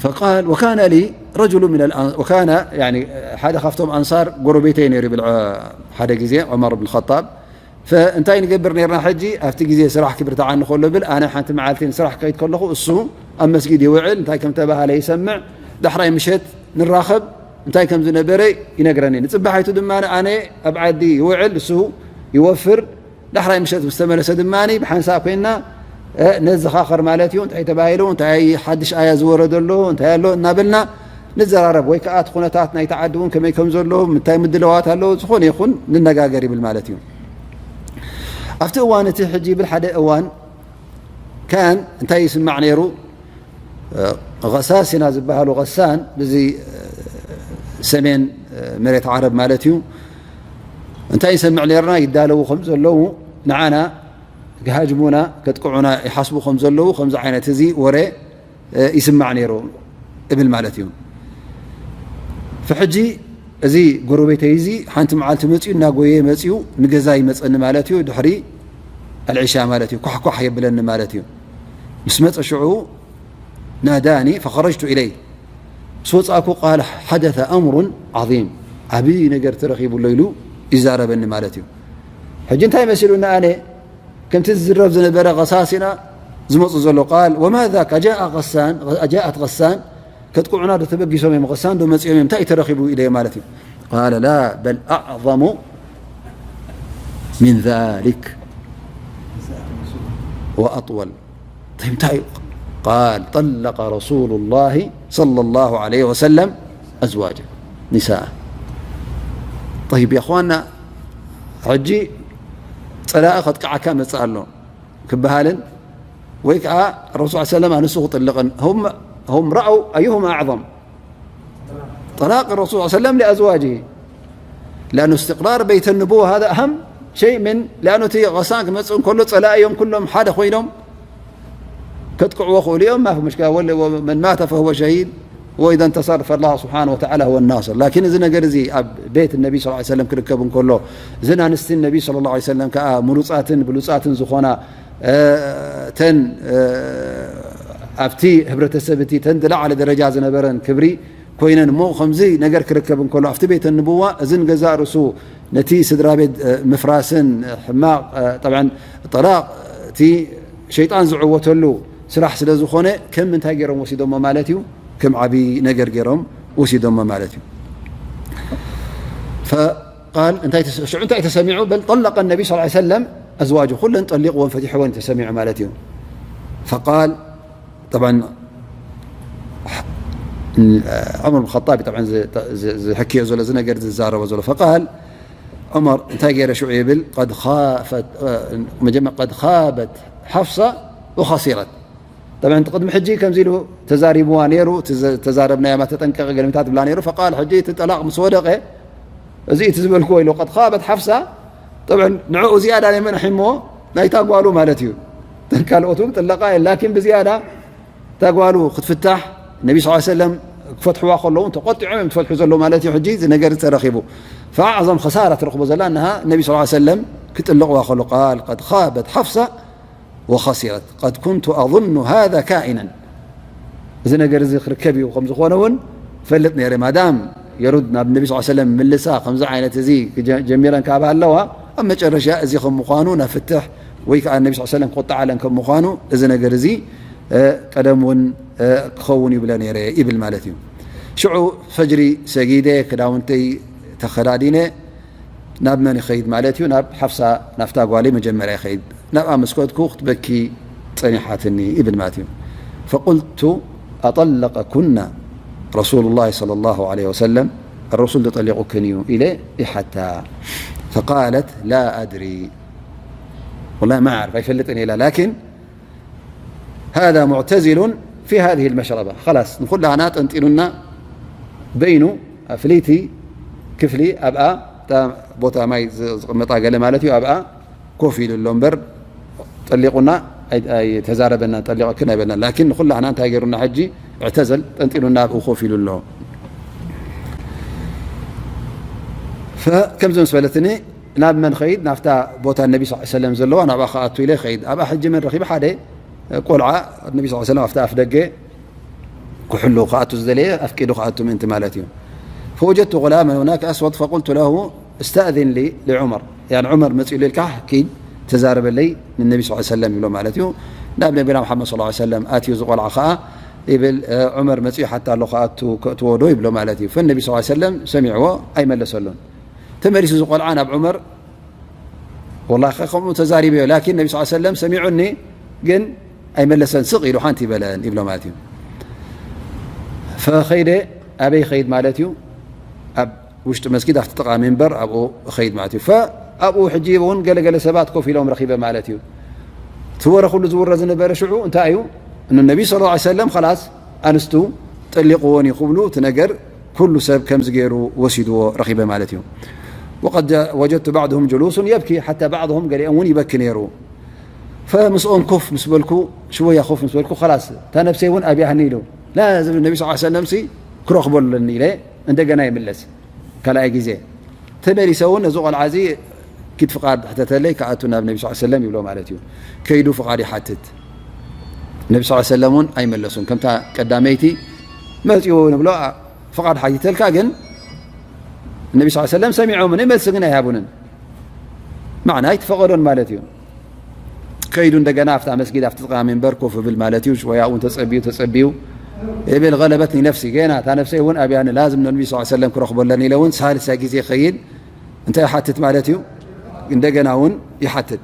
فقال وكان لي رجل من الأن- وكان يعني ሓደ ካብቶም ኣንሳር ጎረቤተይ ነይሩ ይብል ሓደ ግዜ ዑመር ብን ኸጣብ እንታይ ንገብር ነርና ሕጂ ኣብቲ ግዜ ስራሕ ክብርትዓኒ ከሎ ብል ኣነ ሓንቲ መዓልቲ ንስራሕ ክኸይድ ከለኹ እሱ ኣብ መስጊድ ይውዕል እንታይ ከም ተባሃለ ይሰምዕ ዳሕራይ ምሸት ንራኸብ እንታይ ከም ዝነበረ ይነግረኒ። ንፅባሒቱ ድማ ኣነ ኣብ ዓዲ ይውዕል፣ እሱ ይወፍር። ዳሕራይ ምሸት ምስ ተመለሰ ድማ ብሓንሳእ ኮይንና ነዘኻኸር ማለት እዩ። እንታይ ተባሂሉ፣ እንታይ ሓድሽ ኣያ ዝወረደ ኣሎ፣ እንታይ ኣሎ እናበልና ንዘራረብ። ወይ ከዓ እቲ ኩነታት ናይቲ ዓዲ እውን ከመይ ከም ዘሎ፣ እንታይ ምድለዋት ኣሎ፣ ዝኾነ ይኹን ንነጋገር ይብል ማለት እዩ። ኣብቲ እዋን እቲ ሕጂ ይብል ሓደ እዋን ካን እንታይ ይስማዕ ነይሩ? غساسنة ዝበሃሉ غسان ብዚ ሰሜን መሬት ዓረብ ማለት እዩ። እንታይ ይሰምዕ ነርና ይዳለዉ ከም ዘለዉ ንዓና ክሃጅሙና ከጥቅዑና ይሓስቡ ከም ዘለዉ ከምዚ ዓይነት እዚ ወረ ይስማዕ ነይሩ እብል ማለት እዩ። ሕጂ እዚ ጎረቤተይ እዚ ሓንቲ መዓልቲ መፅኡ እናጎየ መፅኡ ንገዛ ይመፀኒ ማለት እዩ። ድሕሪ ኣልዒሻ ማለት እዩ። ኳሕኳሕ የብለኒ ማለት እዩ። ምስ መጸ ሽዑ ናዳኒ ፈኸረጅቱ ኢለይ። ምስ ወጻእኩ ቃል ሓደተ ኣምሩን ዓዚም፣ ዓብዪ ነገር ተረኺቡ ኣሎ ኢሉ ይዛረበኒ ማለት እዩ። ሕጂ እንታይ መሲሉኒ ኣነ? ከምቲ ዝዝረብ ዝነበረ ቐሳሲና ዝመፁ ዘሎ ቃል ወማ ذاك جاء غسان جاءت غسان ከጥቅዑና ዶ ተበጊሶም እዮም፣ غسان ዶ መፂኦም እዮም፣ እንታይ እዩ ተረኺቡ ኢለ ማለት እዩ። قال لا بل أعظم من ذلك وأطول. طيب እንታይ እዩ؟ قال طلق رسول الله صلى الله عليه وسلم أزواجه نساء. طيب يا أخوانا ሕጂ ፀላኢ ከጥቅዓካ መፅእ ኣሎ ክበሃልን ወይ ከዓ ረሱል ሰለም ኣንሱ ክጥልቕን هم رأوا أيهما أعظم طلاق الرسول صلى الله عليه وسلم لأزواجه لأن استقرار بيت النبوة هذا أهم شيء من لأنه እቲ غسان ክመፅእ እንከሎ ፀላኢ እዮም ኩሎም ሓደ ኮይኖም ከጥቅዕዎ ክእሉ እዮም ማፊ مشكلة من مات فهو شهيد وإذا انتصر فالله سبحانه وتعالى هو الناصر لكن እዚ ነገር እዚ ኣብ ቤት ነቢ صلى الله عليه وسلم ክርከብ እንከሎ እዘን ኣንስቲ ነቢ صلى الله عليه وسلم ከዓ ምሩፃትን ብሉፃትን ዝኾና ተን ኣብቲ ህብረተሰብ እቲ ተን ዝለዓለ ደረጃ ዝነበረን ክብሪ ኮይነን እሞ ከምዚ ነገር ክርከብ እንከሎ ኣብቲ ቤተ ንብዋ እዝን ገዛእ ርእሱ ነቲ ስድራ ቤት ምፍራስን ሕማቕ ጠላቕ እቲ ሸይጣን ዝዕወተሉ ስራሕ ስለ ዝኾነ ከም ምንታይ ገይሮም ወሲዶሞ ማለት እዩ? ከም ዓብዪ ነገር ገይሮም ወሲዶሞ ማለት እዩ። فقال እንታይ ሽዑ እንታይ ተሰሚዑ በል ጠለቀ ነቢ ስ ሰለም ኣዝዋጁ ኩለን ጠሊቕዎን ፈቲሕዎን ተሰሚዑ ማለት እዩ። فقال طبعا عمر بن الخطاب طبعا ዝሕክዮ ዘሎ እዚ ነገር ዝዛረቦ ዘሎ فقال عمر እንታይ ገይረ ሽዑ ይብል قد خابت መጀመ قد خابت حفصة وخسرت طبعا ቅድሚ ሕጂ ከምዚ ኢሉ ተዛሪብዋ ነይሩ ተዛረብናያ ተጠንቀቂ ገለሚታት ብላ ነይሩ فقال ሕጂ እቲ ጠላቕ ምስ ወደቀ እዚ እቲ ዝበልክዎ ኢሉ قد خابت حفصة طبعا ንዕኡ ዝያዳ ናይ መን ሒሞ ናይታ ጓሉ ማለት እዩ ካልኦት እውን ጥለቃ እየን ላኪን ብዝያዳ እታ ጓሉ ክትፍታሕ ነቢ ስ ሰለም ክፈትሕዋ ከለዉ ተቆጢዖም እዮም ትፈትሑ ዘሎ ማለት እዩ ሕጂ እዚ ነገር ተረኪቡ فأعظم خسارة ትረክቦ ዘላ እንሃ ነቢ ስ ሰለም ክጥልቕዋ ከሎ قال قد خابت حفصة وخسرت قد كنت أظن هذا كائنا እዚ ነገር እዚ ክርከብ እዩ ከም ዝኾነ እውን ፈልጥ ነይረ ማዳም የሩድ ናብ ነቢ ስ ሰለም ምልሳ ከምዚ ዓይነት እዚ ጀሚረን ካብ ኣለዋ ኣብ መጨረሻ እዚ ከም ምዃኑ ናብ ፍትሕ ወይ ከዓ ነቢ ስ ሰለም ክቁጣዓለን ከም ምዃኑ እዚ ነገር እዚ ቀደም እውን ክኸውን ይብለ ነይረ ይብል ማለት እዩ። ሽዑ ፈጅሪ ሰጊደ ክዳውንተይ ተኸዳዲነ ናብ መን ይኸይድ ማለት እዩ ናብ ሓፍሳ ናብታ ጓለይ መጀመርያ ይኸይድ ናብኣ መስኮትኩ ክትበኪ ፀኒሓትኒ ይብል ማለት እዩ። فقلت أطلقكن رسول الله صلى الله عليه وسلم الرسول تطلقكن إليه حتى فقالت لا أدري والله ما أعرف ኣይፈልጥን ኢላ لكن هذا معتزل في هذه المشربة خلاص ንኩላና ጠንጢኑና በይኑ ፍልይቲ ክፍሊ ኣብኣ ቦታ ማይ ዝቕመጣ ገለ ማለት እዩ ኣብኣ ኮፍ ኢሉ ኣሎ እምበር ጠሊቑና ኣይተዛረበና ጠሊቐክን ኣይበልና ላኪን ንኩላና እንታይ ገይሩና ሕጂ እዕተዘል ጠንጢኑና ኣብኡ ኮፍ ኢሉ ኣሎ ከምዚ ምስ በለትኒ ናብ መን ኸይድ ናብታ ቦታ ነቢ ስ ሰለም ዘለዋ ናብኣ ክኣቱ ኢለ ኸይድ ኣብኣ ሕጂ መን ረኺበ ሓደ ቆልዓ ነቢ ስ ሰለም ኣብቲ ኣፍ ደገ ክሕሉ ክኣቱ ዝደለየ ኣፍቂዱ ክኣቱ ምእንቲ ማለት እዩ فوجدت غلاما هناك أسود فقلت له استأذن لي لعمر يعني عمر መፅኡ ኢልካ ኪድ ተዛረበለይ ንነቢ ስ ሰለም ይብሎ ማለት እዩ ናብ ነቢና መሓመድ ስ ሰለም ኣትዩ ዝቆልዓ ከዓ ይብል ዑመር መፅኡ ሓታ ኣሎ ክኣቱ ከእትዎ ዶ ይብሎ ማለት እዩ ፈነቢ ስ ሰለም ሰሚዕዎ ኣይመለሰሉን ተመሊሱ ዝቆልዓ ናብ ዑመር ወላ ከምኡ ተዛሪበዮ ላኪን ነቢ ስ ሰለም ሰሚዑኒ ግን ኣይመለሰን ስቕ ኢሉ ሓንቲ ይበለን ይብሎ ማለት እዩ ፈኸይደ ኣበይ ኸይድ ማለት እዩ ኣብ ውሽጢ መስጊድ ኣብቲ ጥቓ ሚንበር ኣብኡ ኸይድ ማለት እዩ ኣብኡ ሕጂ እውን ገለገለ ሰባት ኮፍ ኢሎም ረኺበ ማለት እዩ እቲ ወረ ኩሉ ዝውረ ዝነበረ ሽዑ እንታይ እዩ እነ ነቢ ስ ሰለም ላስ ኣንስቱ ጠሊቕዎን እዩ ክብሉ እቲ ነገር ኩሉ ሰብ ከምዚ ገይሩ ወሲድዎ ረኺበ ማለት እዩ وقد وجدت بعضهم جلوس يبكي حتى بعضهم ገሊኦም እውን ይበኪ ነይሩ فምስኦም ኮፍ ምስ በልኩ ሽወያ ኮፍ ምስ በልኩ خلاص እታ ነብሰይ እውን ኣብያህኒ ኢሉ ላ ዝብል ነቢ ስ ሰለም ሲ ክረኽቦ ኣለኒ ኢለ እንደገና ይምለስ ካልኣይ ግዜ ተመሊሰ እውን እዚ ቆልዓ እዚ ኪድ ፍቓድ ሕተተለይ ክኣቱ ናብ ነቢ ስ ሰለም ይብሎ ማለት እዩ። ከይዱ ፍቓድ ይሓትት። ነቢ ስ ሰለም እውን ኣይመለሱን። ከምታ ቀዳመይቲ መፅኡ ንብሎ፣ ፍቓድ ሓቲተልካ ግን ነቢ ስ ሰለም ሰሚዖምኒ፣ መልሲ ግን ኣይሃቡንን። ማዕና ኣይትፈቐዶን ማለት እዩ። ከይዱ እንደገና ኣብታ መስጊድ ኣብቲ ጥቓ ሚንበር ኮፍ ብል ማለት እዩ። ሽወያ እውን ተፀቢዩ ተፀቢዩ ይብል፣ غلبتني نفسي፣ ገና እታ ነፍሰይ እውን ኣብያኒ ላዝም ነቢ ስ ሰለም ክረኽቦ ኣለኒ ኢለ እውን ሳልሳይ ግዜ ይኸይድ። እንታይ ይሓትት ማለት እዩ? እንደገና እውን ይሓትት።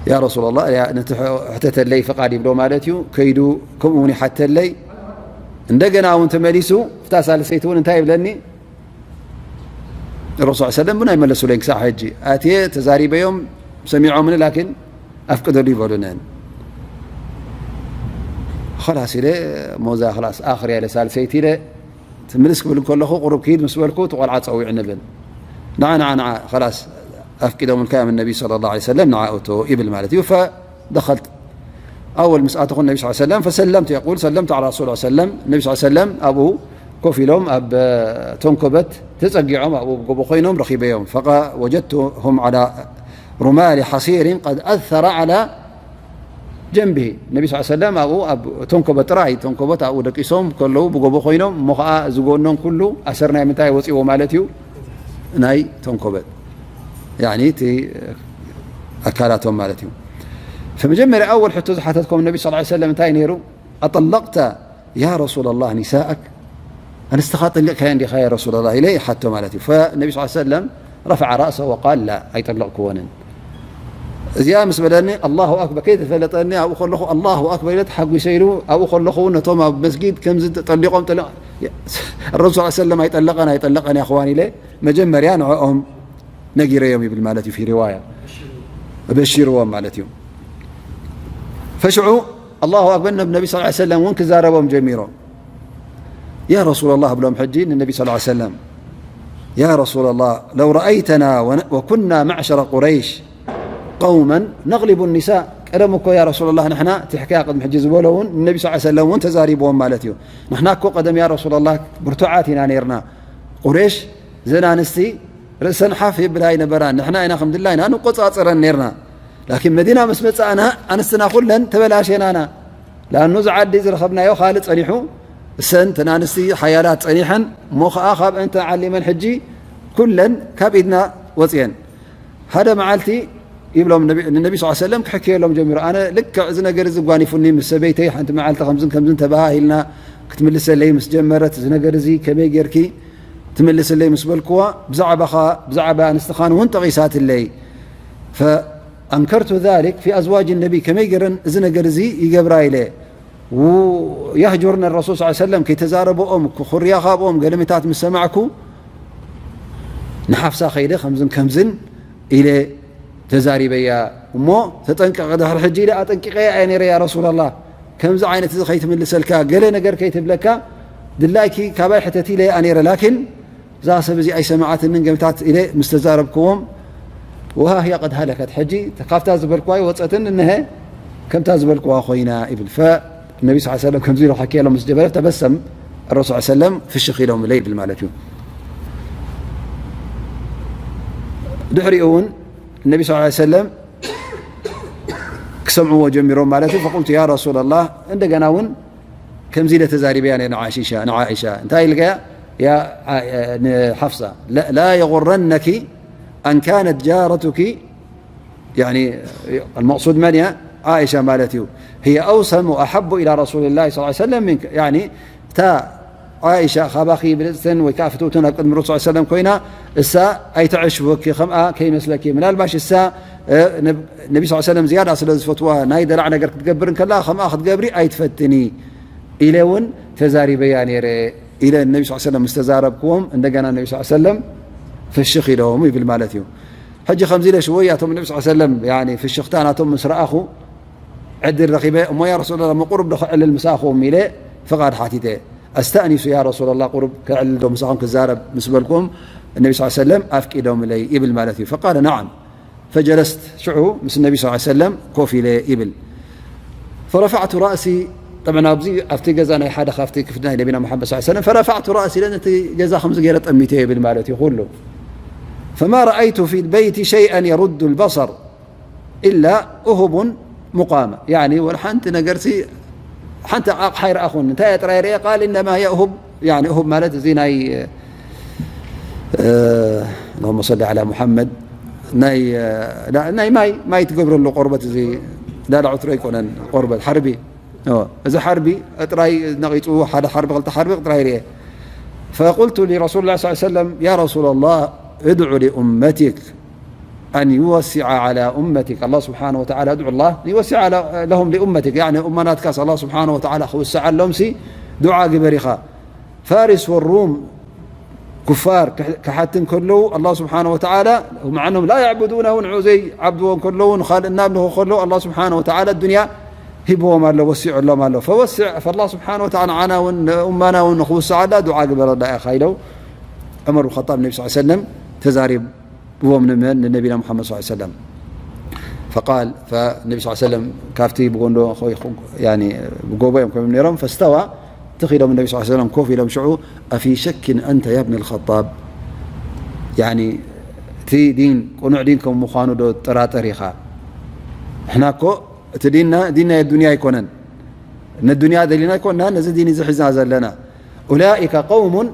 ያ ረሱላላህ፣ ያ ነቲ ሕተተለይ ፍቓድ ይብሎ ማለት እዩ። ከይዱ ከምኡ እውን ይሓተለይ። እንደገና እውን ተመሊሱ፣ እታ ሳልሰይቲ እውን እንታይ ይብለኒ? ረሱል ሰለም እውን ኣይመለሱለይን ክሳዕ ሕጂ። ኣትየ ተዛሪበዮም ሰሚዖምኒ፣ ላኪን ኣፍቅደሉ ይበሉነን። ኸላስ ኢለ፣ ሞዛ ኸላስ ኣኽርያ ኢለ ሳልሰይቲ ኢለ ትምልስ ክብል እንከለኹ፣ ቁሩብ ክይድ ምስ በልኩ፣ እቲ ቆልዓ ጸዊዑ ንብል። ንዓ፣ ንዓ፣ ንዓ፣ ኸላስ ኣፍቂዶምልካ እዮም ነቢ ሰለላሁ ዐለይሂ ወሰለም፣ ንዓ እቶ ይብል ማለት እዩ። ፈደኸልት ኣወል ምስ ኣተኹ ነቢ ስ ሰለም፣ ፈሰለምቱ፣ የቁል፣ ሰለምቱ ዐላ ረሱል ሰለም፣ ነቢ ስ ሰለም ኣብኡ ኮፍ ኢሎም፣ ኣብ ተንኮበት ተጸጊዖም፣ ኣብኡ ጎቦ ኮይኖም ረኺበዮም። ፈወጀድቱሁም ዐላ ሩማሊ ሓሲሪን ቀድ ኣሰረ ዐላ ጀንብሂ። ነቢ ስ ሰለም ኣብኡ ኣብ ተንኮበት ጥራይ፣ ተንኮበት ኣብኡ ደቂሶም ከለዉ ብጎቦ ኮይኖም፣ እሞ ኸዓ እዚ ጎኖም ኩሉ ኣሰር ናይ ምንታይ ወፂዎ ማለት እዩ? ናይ ተንኮበት፣ ያኒ እቲ ኣካላቶም ማለት እዩ። ፈመጀመርያ ኣወል ሕቶ ዝሓተትኮም ነቢ ስ ሰለም እንታይ ነይሩ? ኣጠለቅተ ያ ረሱላላህ ኒሳእክ፣ ኣንስትኻ ጠሊቕካየን ዲኻ ያ ረሱላላህ ኢለ ይሓቶ ማለት እዩ። ፈነቢ ስ ሰለም ረፈዐ ራእሰ ወቃል ላ፣ ኣይጠለቕክወንን። እዚኣ ምስ በለኒ ኣላሁ ኣክበር፣ ከይተፈለጠኒ ኣብኡ ከለኹ ኣላሁ ኣክበር ኢለ ተሓጒሰ ኢሉ፣ ኣብኡ ከለኹ እውን ነቶም ኣብ መስጊድ ከምዚ ጠሊቖም ጠሊቕ ረሱል ስ ሰለም ኣይጠለቐን ኣይጠለቐን ያ እኽዋን ኢለ መጀመርያ ንዕኦም ነጊረዮም ይብል ማለት እዩ። ፊ ሪዋያ በሺርዎም ማለት እዩ። ፈሽዑ ኣላሁ ኣክበር፣ ነብ ነቢ ስ ሰለም እውን ክዛረቦም ጀሚሮም። ያ ረሱላላህ ብሎም ሕጂ ንነቢ ስ ሰለም፣ ያ ረሱላላህ ለው ረኣይተና ወኩና መዕሸረ ቁረይሽ ቀውመን ነግሊቡ ኒሳእ። ቀደም እኮ ያ ረሱላላህ ንሕና እቲ ሕካያ ቅድሚ ሕጂ ዝበሎ እውን ንነቢ ስ ሰለም እውን ተዛሪብዎም ማለት እዩ። ንሕና እኮ ቀደም ያ ረሱላላህ ብርቱዓት ኢና ነይርና። ቁሬሽ ዘን ኣንስቲ ርእሰን ሓፍ የብላ ኣይነበራን። ንሕና ኢና ከም ድላይና ንቆጻጸረን ነይርና። ላኪን መዲና ምስ መጻእና ኣንስትና ኩለን ተበላሸናና። ለኣኑ እዚ ዓዲ ዝረኸብናዮ ካልእ ጸኒሑ፣ እሰን እተን ኣንስቲ ሓያላት ጸኒሐን፣ እሞ ኸዓ ካብአን ተዓሊመን ሕጂ ኩለን ካብ ኢድና ወጽየን። ሓደ መዓልቲ ይብሎም ነቢ-፣ ንነቢ ስ ሰለም ክሕክየሎም ጀሚሩ። ኣነ ልክዕ እዚ ነገር እዚ ጓኒፉኒ ምስ ሰበይተይ ሓንቲ መዓልቲ ከምዝን ከምዝን ተበሃሂልና ክትምልሰለይ ምስ ጀመረት፣ እዚ ነገር እዚ ከመይ ጌርኪ ትምልስለይ ምስ በልክዋ፣ ብዛዕባኻ፣ ብዛዕባ ኣንስትኻን እውን ጠቒሳትለይ። ፈኣንከርቱ ዛሊክ ፊ ኣዝዋጅ ነቢ፣ ከመይ ገይረን እዚ ነገር እዚ ይገብራ ኢለ። ው-፣ የህጁርነ ረሱል ስ ሰለም፣ ከይተዛረበኦም፣ ክኹርያ ካብኦም ገለሜታት ምስ ሰማዕኩ፣ ንሓፍሳ ከይደ ከምዝን ከምዝን ኢለ ተዛሪበያ። እሞ ተጠንቀቐ፣ ድሕሪ ሕጂ ኢለ ኣጠንቂቐያ እየ ነይረ፣ ያ ረሱላላህ፣ ከምዚ ዓይነት እዚ ከይትምልሰልካ፣ ገለ ነገር ከይትብለካ፣ ድላይኪ ካባይ ሕተቲ ኢለ እያ ነይረ። ላኪን እዛ ሰብ እዚ ኣይሰማዓትንን ገምታት ኢለ ምስ ተዛረብክዎም፣ ወሃ ህያ ቀድ ሃለከት፣ ሕጂ ካብታ ዝበልክዋ ይወፀትን፣ እነሀ ከምታ ዝበልክዋ ኮይና ይብል። ፈነቢ ስ ሰለም ከምዚ ኢሉ ሓኪየሎም ምስ ጀመረ፣ ተበሰም ረሱል ሰለም ፍሽኽ ኢሎምለ ይብል ማለት እዩ። ድሕሪኡ እውን ነቢ ስ ሰለም ክሰምዕዎ ጀሚሮም ማለት እዩ። ፈቁልቱ ያ ረሱላላህ፣ እንደገና እውን ከምዚ ኢለ ተዛሪበያ ነየ ንዓሺሻ፣ ንዓኢሻ። እንታይ ኢልካያ? ያ ዓ-፣ ንሓፍሳ፣ ላ፣ ላ የጉረነኪ ኣን ካነት ጃረቱኪ፣ ያኒ፣ المقصود መን እያ? ዓኢሻ ማለት እዩ። هي أوسم وأحب إلى رسول الله صلى الله عليه وسلم منك። ያኒ፣ እታ ዓኢሻ ካባኺ ብልጽትን ወይ ከዓ ፍትውትን ኣብ ቅድሚ ረሱል ሰለም ኮይና፣ እሳ ኣይተዕሽወኪ፣ ከምኣ ከይመስለኪ። ምናልባሽ እሳ፣ እ፣ ነብ-፣ ነቢ ስ ሰለም ዝያዳ ስለ ዝፈትዋ፣ ናይ ደላዕ ነገር ክትገብር እንከላ፣ ከምኣ ክትገብሪ ኣይትፈትኒ ኢለ እውን ተዛሪበያ ነይረ ኢለ ነቢ ስ ሰለም ምስ ተዛረብክዎም፣ እንደገና ነቢ ስ ሰለም ፍሽኽ ኢሎም ይብል ማለት እዩ። ሕጂ ከምዚ ኢለ ሽወያ እቶም ነቢ ስ ሰለም፣ ያኒ፣ ፍሽኽታ ናቶም ምስ ረኣኹ፣ ዕድል ረኺበ፣ እሞ ያ ረሱላላህ፣ እሞ ቁሩብ ዶ ከዕልል ምሳኹም ኢለ ፍቓድ ሓቲተ። ኣስተእኒሱ ያ ረሱላላህ፣ ቁሩብ ከዕልል ዶ ምሳኹም ክዛረብ ምስ በልኩም፣ ነቢ ስ ሰለም ኣፍቂዶምለይ ይብል ማለት እዩ። ፈቃለ ነዓም። ፈጀለስት፣ ሽዑ ምስ ነቢ ስ ሰለም ኮፍ ኢለ ይብል። ፈረፋዕቱ ራእሲ፣ ጠብዓን ኣብዚ ኣብቲ ገዛ ናይ ሓደ ካብቲ ክፍሊ ናይ ነቢና መሓመድ ስ ሰለም፣ ፈረፋዕቱ ራእሲ ኢለ ነቲ ገዛ ከምዚ ገይረ ጠሚተ ይብል ማለት እዩ ኩሉ። فما رأيت في البيت شيئا يرد البصر إلا أهب مقامة. يعني، ወላ ሓንቲ ነገርሲ፣ ሓንቲ ኣቕሓ ኣይረኣኹን። እንታይ እየ ጥራይ ርእየ? قال: إنما هي أهب. يعني، أهب ማለት እዚ ናይ፣ እ፣ اللهم صل على محمد፣ ናይ፣ እ፣ ናይ ማይ፣ ማይ ትገብረሉ ቆርበት፣ እዚ ዳዳ ዕትሮ ኣይኮነን፣ ቆርበት ሓርቢ። ኦ፣ እዚ ሓርቢ ጥራይ ነቒጹ፣ ሓደ ሓርቢ፣ ክልተ ሓርቢ ጥራይ ርኤ። فقلت لرسول الله صلى الله عليه وسلم: يا رسول الله، ادع لأمتك أن يوسع على أمتك. الله سبحانه وتعالى، ادع الله أن يوسع على، لهم لأمتك. يعني، እመናትካስ الله سبحانه وتعالى ክውስዓሎም ሲ ዱዓ ግበር ኢኻ። ፋርስ ወሩም ኩፋር ክሕ-፣ ክሓትን ከለዉ፣ ኣላህ ስብሓነ ወተዓላ፣ مع أنهم لا يعبدونه፣ ንዑ ዘይዓብድዎ እንከለዉ፣ ንኻልእ እናምልኹ ከለዉ፣ ኣላህ ስብሓነ ወተዓላ ኣዱንያ ሂብዎም ኣሎ፣ ወሲዑሎም ኣሎ። ፈወስዕ፣ ፈላህ ስብሓነ ወተዓላ ንዓና እውን ንኡማና እውን ንኽውስዓላ ዱዓ ግበረላ ኢኻ ኢለው ዑመር ብን ኸጣብ ነቢ ስ ሰለም ተዛሪብዎም ንመን? ንነቢና ሙሓመድ ስ ሰለም። ፈቃል፣ ፈነቢ ስ ሰለም ካብቲ ብጎንዶ፣ ያኒ ብጎቦ እዮም ኮይኖም ነይሮም። ፈስተዋ፣ ትኽ ኢሎም ነቢ ስ ሰለም ኮፍ ኢሎም ሽዑ፣ ኣፊ ሸኪን ኣንተ ያ ብን ልኸጣብ? ያኒ እቲ ዲን ቅኑዕ ዲን ከም ምዃኑ ዶ ትጠራጠር ኢኻ? ንሕና እኮ እቲ ዲንና ዲን ናይ ኣዱንያ ኣይኮነን። ነዱንያ ደሊና ኣይኮንና ነዚ ዲን እዚ ሒዝና ዘለና። ኡላኢከ ቀውሙን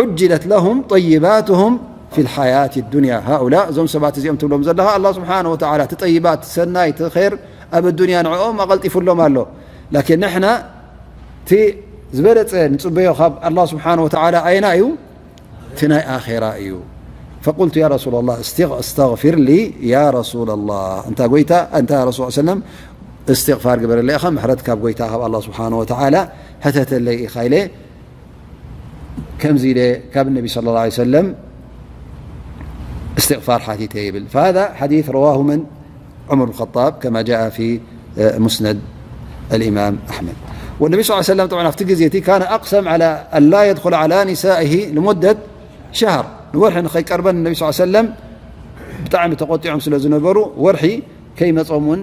ዑጅለት ለሁም ጠይባትሁም ፊ ልሓያት ዱንያ። ሃኡላ፣ እዞም ሰባት እዚኦም ትብሎም ዘለኻ፣ ኣላህ ስብሓነ ወተዓላ እቲ ጠይባት፣ እቲ ሰናይ፣ እቲ ኸይር ኣብ ኣዱንያ ንዕኦም ኣቐልጢፉሎም ኣሎ። ላኪን ንሕና እቲ ዝበለጸ ንጽበዮ ካብ ኣላህ ስብሓነ ወተዓላ ኣየና እዩ? እቲ ናይ ኣኼራ እዩ። ፈቁልቱ ያ ረሱላ ላህ፣ እስቲግ-፣ እስተግፊር ሊ ያ ረሱላ ላህ። እንታ ጎይታ፣ እንታ ረሱል ሰለም፣ እስትግፋር ግበረለይ ኢኻ፣ ምሕረት ካብ ጎይታ፣ ካብ ኣላህ ስብሓነ ወተዓላ ሕተተለይ ኢኻ ኢለ፣ ከምዚ ኢለ ካብ ነቢ ሰለላሁ ዐለይሂ ወሰለም እስትግፋር ሓቲተ ይብል። فهذا حديث رواه من؟ عمر بن الخطاب كما جاء في مسند الإمام أحمد. والنبي صلى الله عليه وسلم طبعا ኣብቲ ግዜ እቲ كان أقسم على أن لا يدخل على نسائه لمدة شهر. ንወርሒ ንኸይቀርበን ነቢ ስ ሰለም ብጣዕሚ ተቆጢዖም ስለ ዝነበሩ ወርሒ ከይመጾም እውን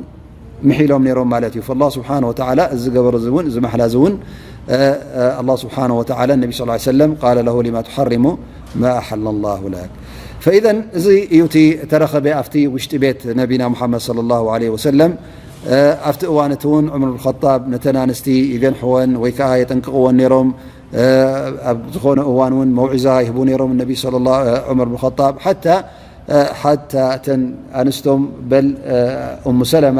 ምሒሎም ነይሮም ማለት እዩ። فالله سبحانه وتعالى እዚ ዝገበሮ እዚ እውን፣ እዚ ማሕላ እዚ እውን፣ እ፣ እ፣ ኣላህ ስብሓነ ወተዓላ ነቢ ስ ሰለም قال له لما تحرم ما أحل الله لك. فإذا እዚ እዩ እቲ ተረኸበ ኣብቲ ውሽጢ ቤት ነቢና ሙሓመድ ሰለላሁ ዐለይሂ ወሰለም። እ፣ ኣብቲ እዋን እቲ እውን ዑመር ብን ኸጣብ ነተን ኣንስቲ ይገንሕወን ወይ ከዓ የጠንቅቕወን ነይሮም። እ፣ ኣብ ዝኾነ እዋን እውን መውዒዛ ይህቡ ነይሮም ነቢ ሰለላ-፣ እ፣ ዑመር ብን ኸጣብ ሓታ እ፣ ሓታ እተን ኣንስቶም በል፣ እ፣ እሙ ሰለማ፣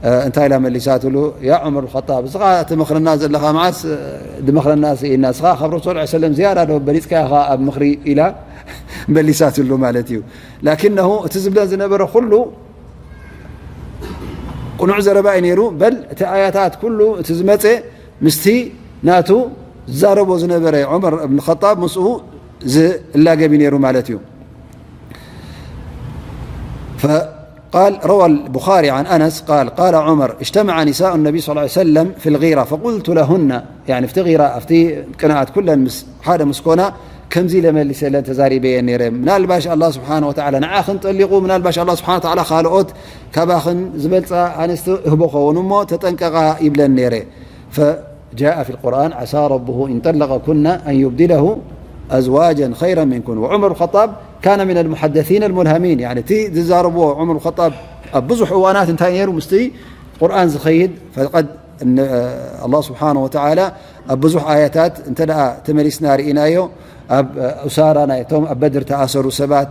እ፣ እንታይ ኢላ መሊሳትሉ? ያ ዑመር ኸጣብ፣ እስኻ ትመኽረና ዘለኻ መዓስ፣ እ፣ ድመኽረና ስኢና፣ እስኻ ካብ ረሱል ዐለይሂ ሰለም ዝያዳ ዶ በሊጽካ ኢኻ ኣብ ምኽሪ? ኢላ መሊሳትሉ ማለት እዩ። ላኪነሁ እቲ ዝብለን ዝነበረ ኩሉ ቅኑዕ ዘረባ እዩ ነይሩ። በል እቲ ኣያታት ኩሉ እቲ ዝመጸ ምስቲ ናቱ ዝዛረቦ ዝነበረ ዑመር እብን ኸጣብ ምስኡ ዝላገብ እዩ ነይሩ ማለት እዩ። فقال، روى البخاري عن أنس قال، قال عمر: اجتمع نساء النبي صلى الله عليه وسلم في الغيرة، فقلت لهن، يعني، ኣብቲ غيرة، ኣብቲ ቅንኣት ኩለን ምስ ሓደ ምስ ኮና፣ ከምዚ ኢለ መሊሰለን ተዛሪበየን ነይረ። ምናልባሽ ኣላህ ስብሓነ ወተዓላ ንዓኽን ጠሊቑ፣ ምናልባሽ ኣላህ ስብሓነ ወተዓላ ካልኦት ካባኽን ዝበልፃ ኣንስቲ እህቦ ኸውን እሞ ተጠንቀቓ ይብለን ነይረ። فجاء في القرآن: عسى ربه إن طلقكن أن يبدله أزواجا خيرا منكن. وعمر الخطاب كان من المحدثين الملهمين. يعني، እቲ ዝዛረብዎ ዑመር ኸጣብ ኣብ ብዙሕ እዋናት እንታይ ነይሩ? ምስቲ ቁርኣን ዝኸይድ። ፈቀድ ን-፣ ኣላህ ስብሓነ ወተዓላ ኣብ ብዙሕ ኣያታት እንተ ደኣ ተመሊስና ርኢናዮ፣ ኣብ ኡሳራ ናይቶም ኣብ በድር ተኣሰሩ ሰባት፣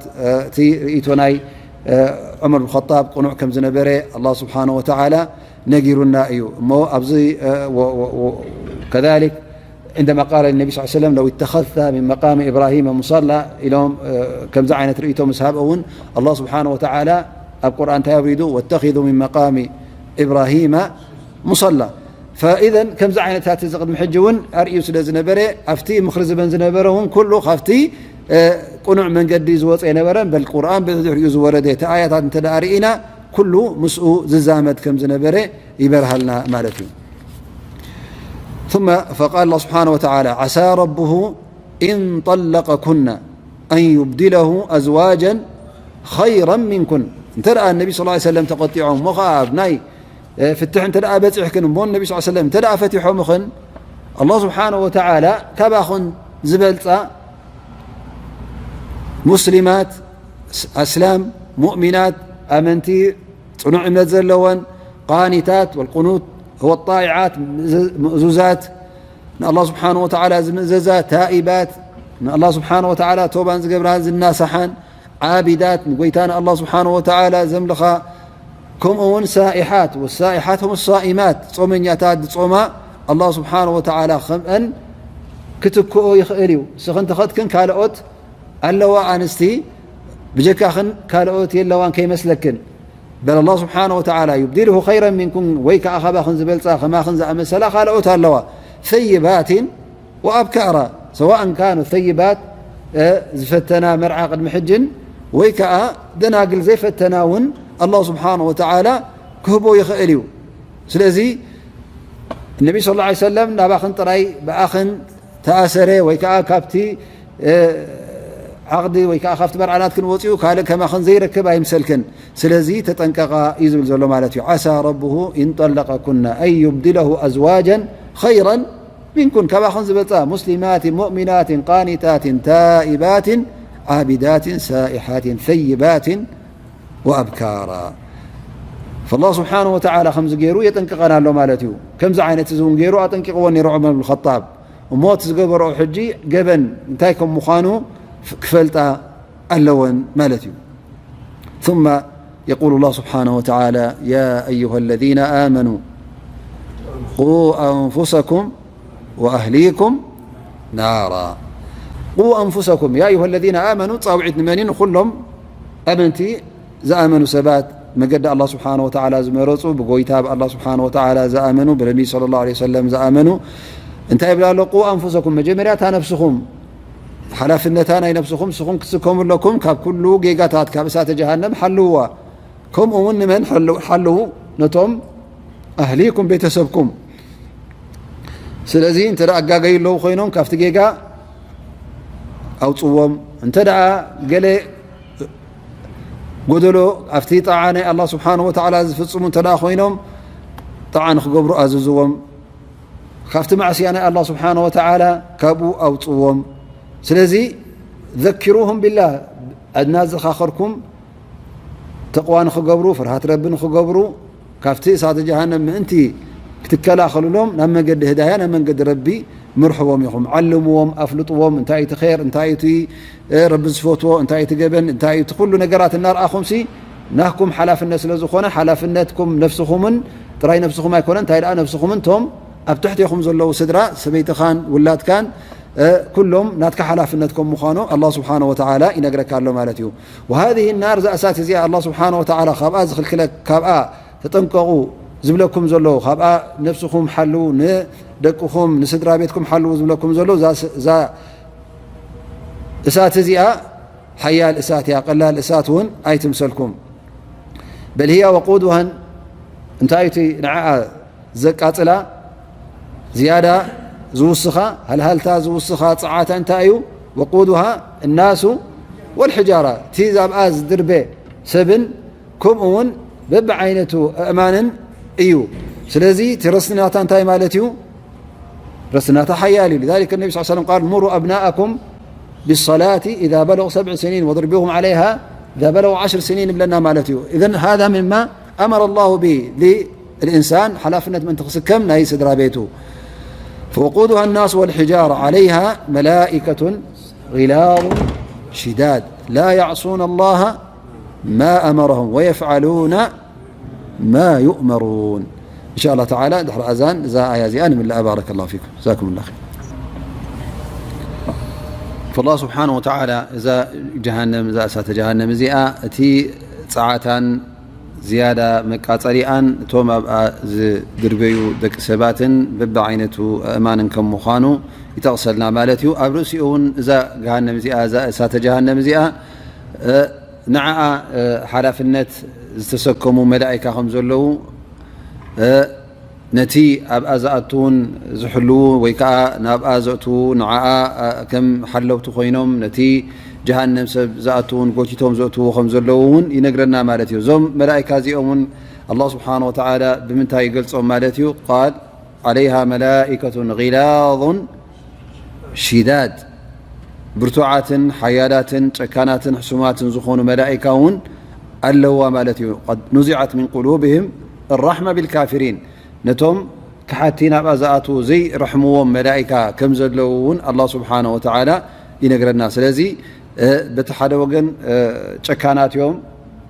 እቲ ርእይቶ ናይ ዑመር ብን ኸጣብ ቅኑዕ ከም ዝነበረ ኣላህ ስብሓነ ወተዓላ ነጊሩና እዩ። እሞ ኣብዚ፣ እ፣ ወ-፣ ወ-፣ ወ-፣ ከዛሊክ عندما قال للنبي صلى الله عليه وسلم: لو اتخذت من مقام إبراهيم مصلى، ኢሎም፣ እ፣ ከምዚ ዓይነት ርእይቶ ምስ ሃብ እውን ኣላህ ስብሓነ ወተዓላ ኣብ ቁርኣን እንታይ ኣውሪዱ? واتخذوا من مقام إبراهيم مصلى. فإذا ከምዚ ዓይነታት እዚ ቅድሚ ሕጂ እውን ኣርእዩ ስለ ዝነበረ ኣብቲ ምኽሪ ዝበን ዝነበረ እውን ኩሉ ካብቲ፣ እ፣ ቅኑዕ መንገዲ ዝወፀ የነበረን በል ቁርኣን ብድሕሪኡ ዝወረደ እቲ ኣያታት እንተ ደኣ ርኢና ኩሉ ምስኡ ዝዛመድ ከም ዝነበረ ይበርሃልና ማለት እዩ። ثم فقال الله سبحانه وتعالى: عسى ربه إن طلقكن أن يبدله أزواجا خيرا منكن. እንተ ደኣ ነቢ صلى الله عليه وسلم ተቆጢዖም እሞ ኸዓ ኣብ ናይ፣ እ፣ ፍትሕ እንተ ደኣ በፂሕክን እሞ ነቢ صلى الله عليه وسلم እንተ ደኣ ፈቲሖምኽን ኣላህ ስብሓነ ወተዓላ ካባኽን ዝበልፃ ሙስሊማት፣ ኣስላም፣ ሙእሚናት፣ ኣመንቲ፣ ጽኑዕ እምነት ዘለወን፣ ቃኒታት፣ ወልቁኑት፣ ወጣኢዓት፣ ምእዙዛት፣ ንኣላህ ስብሓን ወተዓላ ዝምእዘዛ፣ ታኢባት፣ ንኣላህ ስብሓን ወተዓላ ተውባን ዝገብራ፣ ዝናሳሓን፣ ዓቢዳት፣ ንጎይታ ንኣላህ ስብሓን ወተዓላ ዘምልኻ፣ ከምኡ እውን ሳኢሓት፣ ወሳኢሓት ሁም ሳኢማት፣ ጾመኛታት ዝጾማ፣ ኣላህ ስብሓን ወተዓላ ከምአን ክትክኦ ይኽእል እዩ። እስኽን ተኸትክን ካልኦት ኣለዋ ኣንስቲ፣ ብጀካኽን ካልኦት የለዋን ከይመስለክን። በል ኣላህ ስብሓን ወተዓላ ዩብዲልሁ ኸይረን ሚንኩን፣ ወይ ከዓ ካባኽን ዝበልፃ፣ ከማኽን ዝኣመሰላ ካልኦት ኣለዋ። ሰይባትን ወኣብካራ፣ ሰዋእን ካኑ ሰይባት፣ እ፣ ዝፈተና መርዓ ቅድሚ ሕጅን፣ ወይ ከዓ ደናግል ዘይፈተና እውን ኣላህ ስብሓን ወተዓላ ክህቦ ይኽእል እዩ። ስለዚ ነቢ ስ ላ ሰለም ናባኽን ጥራይ ብኣኽን ተኣሰረ ወይ ከዓ ካብቲ፣ እ፣ ዓቕዲ ወይ ከዓ ካብቲ መርዓናትክን ወፂኡ ካልእ ከማኽን ዘይረክብ ኣይምሰልክን። ስለዚ ተጠንቀቓ እዩ ዝብል ዘሎ ማለት እዩ። ዓሳ ረብሁ ኢን ጠለቀኩና ኣን ዩብድለሁ ኣዝዋጀን ኸይረን ሚንኩን፣ ካባኽን ዝበልፃ ሙስሊማትን ሙእሚናትን ቃኒታትን ታኢባትን ዓቢዳትን ሳኢሓትን ሰይባትን ወኣብካራ። ፈላህ ስብሓን ወተዓላ ከምዚ ገይሩ የጠንቅቐና ኣሎ ማለት እዩ። ከምዚ ዓይነት እዚ እውን ገይሩ ኣጠንቂቕዎ ነይሩ ዑመር ብን ኸጣብ። እሞ እቲ ዝገበርኦ ሕጂ ገበን እንታይ ከም ምዃኑ ክፈልጣ ኣለወን ማለት እዩ። ثم يقول الله سبحانه وتعالى: يا أيها الذين آمنوا قوا أنفسكم وأهليكم نارا. قوا أنفسكم. يا أيها الذين آمنوا ፃውዒት ንመን እዩ? ንኩሎም ኣመንቲ ዝኣመኑ ሰባት፣ መገዲ ኣላህ ስብሓን ወተዓላ ዝመረፁ፣ ብጎይታ ብኣላህ ስብሓን ወተዓላ ዝኣመኑ፣ ብነቢ ሰለላሁ ዐለይሂ ወሰለም ዝኣመኑ እንታይ ይብል ኣሎ? ቁ ኣንፉሰኩም፣ መጀመርያ እታ ነብስኹም፣ ሓላፍነታ ናይ ነብስኹም ንስኹም ክትስከሙ ኣለኩም። ካብ ኩሉ ጌጋታት፣ ካብ እሳተ ጀሃነም ሓልውዋ። ከምኡ እውን ንመን ሓልው-፣ ሓልዉ? ነቶም ኣህሊኩም፣ ቤተሰብኩም። ስለዚ እንተ ደኣ ኣጋገዩ ኣለዉ ኮይኖም ካብቲ ጌጋ ኣውፅዎም። እንተ ደኣ ገለ ጎደሎ ኣብቲ ጣዓ ናይ ኣላህ ስብሓን ወተዓላ ዝፍፅሙ እንተ ደኣ ኮይኖም ጣዓ ንክገብሩ ኣዝዝዎም። ካብቲ ማዕስያ ናይ ኣላህ ስብሓን ወተዓላ ካብኡ ኣውፅዎም። ስለዚ ዘኪሩሁም ቢላህ፣ እናዘኻኸርኩም ተቕዋ ንኽገብሩ፣ ፍርሃት ረቢ ንኽገብሩ፣ ካብቲ እሳተ ጀሃነም ምእንቲ ክትከላኸልሎም ናብ መንገዲ ህዳያ፣ ናብ መንገዲ ረቢ ምርሕዎም ኢኹም። ዓልምዎም፣ ኣፍልጥዎም፣ እንታይ እዩ እቲ ኸይር፣ እንታይ እዩ እቲ፣ እ፣ ረቢ ዝፈትዎ፣ እንታይ እዩ እቲ ገበን፣ እንታይ እዩ እቲ ኩሉ ነገራት እናርኣኹምሲ ናትኩም ሓላፍነት ስለ ዝኾነ፣ ሓላፍነትኩም ነፍስኹምን ጥራይ ነፍስኹም ኣይኮነን፣ እንታይ ደኣ ነፍስኹምን ቶም ኣብ ትሕቴኹም ዘለዉ ስድራ፣ ሰበይትኻን ውላድካን፣ እ፣ ኩሎም ናትካ ሓላፍነት ከም ምዃኑ ኣላህ ስብሓነ ወተዓላ ይነግረካ ኣሎ ማለት እዩ። وهذه النار፣ እዛ እሳት እዚኣ ኣላህ ስብሓነ ወተዓላ ካብኣ ዝኽልክለ-፣ ካብኣ ተጠንቀቑ ዝብለኩም ዘሎ፣ ካብኣ ነፍስኹም ሓልዉ፣ ንደቅኹም፣ ንስድራ ቤትኩም ሓልዉ ዝብለኩም ዘሎ፣ እዛ ስ-፣ እዛ እሳት እዚኣ ሓያል እሳት እያ፣ ቀላል እሳት እውን ኣይትምሰልኩም። بل هي وقودها، እንታይ እቲ ንዓኣ ዘቃጽላ ዝያዳ ዝውስኻ፣ ሃልሃልታ ዝውስኻ ጸዓታ እንታይ እዩ? وقودها الناس والحجارة، እቲ ዛብኣ ዝድርበ ሰብን ከምኡ እውን በብዓይነቱ ኣእማንን እዩ። ስለዚ እቲ ረስናታ እንታይ ማለት እዩ? ረስናታ ሓያል እዩ። لذلك النبي صلى الله عليه وسلم قال: مروا أبناءكم بالصلاة إذا بلغوا سبع سنين واضربوهم عليها إذا بلغوا عشر سنين ይብለና ማለት እዩ። إذن هذا مما أمر الله به للإنسان، ሓላፍነት ምእንቲ ክስከም ናይ ስድራ ቤቱ። فوقودها الناس والحجارة عليها ملائكة غلاظ شداد لا يعصون الله ما أمرهم ويفعلون ما يؤمرون. إن شاء الله تعالى ድሕሪ ኣዛን እዛ ኣያ እዚኣ ንምልኣ። بارك الله فيكم، جزاكم الله خير. فالله سبحانه وتعالى እዛ ጀሃነም፣ እዛ እሳተ ጀሃነም እዚኣ እቲ ጸዓታን ዝያዳ መቃጸሊኣን እቶም ኣብኣ ዝድርበዩ ደቂ ሰባትን በብዓይነቱ ኣእማንን ከም ምዃኑ ይጠቕሰልና ማለት እዩ። ኣብ ርእሲኡ እውን እዛ ገሃነም እዚኣ፣ እዛ እሳተ ጀሃነም እዚኣ፣ እ፣ ንዓኣ፣ እ፣ ሓላፍነት ዝተሰከሙ መላኢካ ከም ዘለዉ፣ እ፣ ነቲ ኣብኣ ዝኣትዉን ዝሕልዉ ወይ ከኣ ናብኣ ዘእትዉ ንዓኣ፣ እ፣ ከም ሓለውቲ ኮይኖም ነቲ ጀሃነም ሰብ ዝኣትዉን ጎቲቶም ዘእትዉ ከም ዘለዉ እውን ይነግረና ማለት እዩ። እዞም መላኢካ እዚኦም እውን ኣላህ ስብሓነ ወተዓላ ብምንታይ ይገልጾም ማለት እዩ? ቃል عليها ملائكة غلاظ شداد ብርቱዓትን ሓያላትን ጨካናትን ሕሱማትን ዝኾኑ መላኢካ እውን ኣለዋ ማለት እዩ። قد نزعت من قلوبهم الرحمة بالكافرين ነቶም ክሓቲ ናብኣ ዝኣትዉ ዘይረሕምዎም መላኢካ ከም ዘለዉ እውን ኣላህ ስብሓነ ወተዓላ ይነግረና። ስለዚ በቲ ሓደ ወገን ጨካናት እዮም፣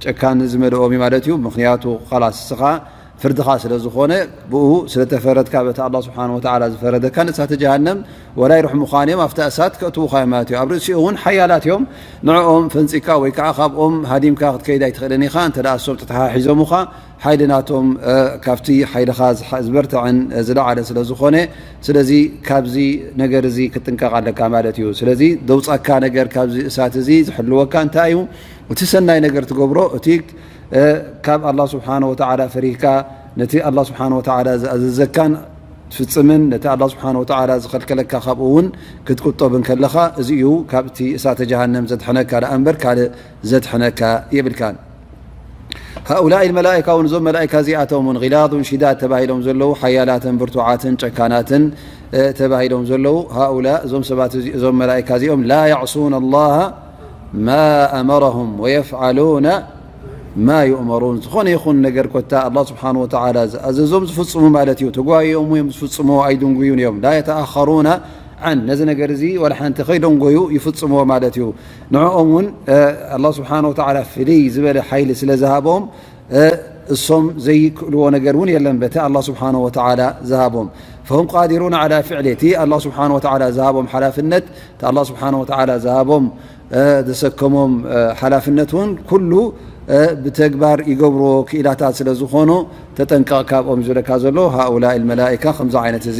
ጨካን ዝመልኦም እዩ ማለት እዩ። ምክንያቱ ኻላስ እስኻ ፍርድኻ ስለ ዝኾነ ብኡ ስለ ተፈረድካ በቲ ኣላህ ስብሓነ ወተዓላ ዝፈረደካ ንእሳተ ጀሃነም ወላ ይርሕሙኻን እዮም፣ ኣብታ እሳት ከእትዉኻ እዮም ማለት እዩ። ኣብ ርእሲኡ እውን ሓያላት እዮም፣ ንዕኦም ፈንፂካ ወይ ከዓ ካብኦም ሃዲምካ ክትከይድ ኣይትኽእልን ኢኻ። እንተ ደኣ እሶም ተተሓሒዞምኻ ሓይሊ ናቶም ካብቲ ሓይልኻ ዝበርትዕን ዝለዓለ ስለ ዝኾነ፣ ስለዚ ካብዚ ነገር እዚ ክትጥንቀቕ ኣለካ ማለት እዩ። ስለዚ ደውፃካ ነገር ካብዚ እሳት እዚ ዝሕልወካ እንታይ እዩ? እቲ ሰናይ ነገር ትገብሮ፣ እቲ ካብ ኣላህ ስብሓነ ወተዓላ ፈሪህካ ነቲ ኣላህ ስብሓነ ወተዓላ ዝኣዘዘካን ትፍፅምን ነቲ ኣላህ ስብሓነ ወተዓላ ዝኸልከለካ ካብኡ እውን ክትቁጠብን ከለኻ እዚ እዩ ካብቲ እሳተ ጀሃነም ዘድሕነካ ደኣ እምበር ካልእ ዘድሕነካ የብልካን። هؤلاء الملائكة እውን እዞም መላእካ እዚኣቶም እውን غلاظ شداد ተባሂሎም ዘለዉ ሓያላትን ብርቱዓትን ጨካናትን ተባሂሎም ዘለዉ هؤلاء እዞም ሰባት እዞም መላእካ እዚኦም لا يعصون الله ما أمرهم ويفعلون ما يؤمرون ዝኾነ ይኹን ነገር ኮታ ኣላህ ስብሓን ወተዓላ ዝኣዘዞም ዝፍፅሙ ማለት እዩ። ተጓይኦም እዮም ዝፍፅሙ ኣይድንጉዩን እዮም። لا يتأخرون عن ነዚ ነገር እዚ ወላ ሓንቲ ከይደንጎዩ ይፍፅምዎ ማለት እዩ። ንዕኦም እውን ኣላህ ስብሓን ወተዓላ ፍልይ ዝበለ ሓይሊ ስለ ዝሃቦም እሶም ዘይክእልዎ ነገር እውን የለን በቲ ኣላህ ስብሓን ወተዓላ ዝሃቦም فهم قادرون على فعل እቲ ኣላህ ስብሓን ወተዓላ ዝሃቦም ሓላፍነት እቲ ኣላህ ስብሓን ወተዓላ ዝሃቦም ዘሰከሞም ሓላፍነት እውን ኩሉ ብተግባር ይገብርዎ ክኢላታት ስለ ዝኾኑ ተጠንቀቕ ካብኦም ዝብለካ ዘሎ هؤلاء الملائكة ከምዚ ዓይነት እዚ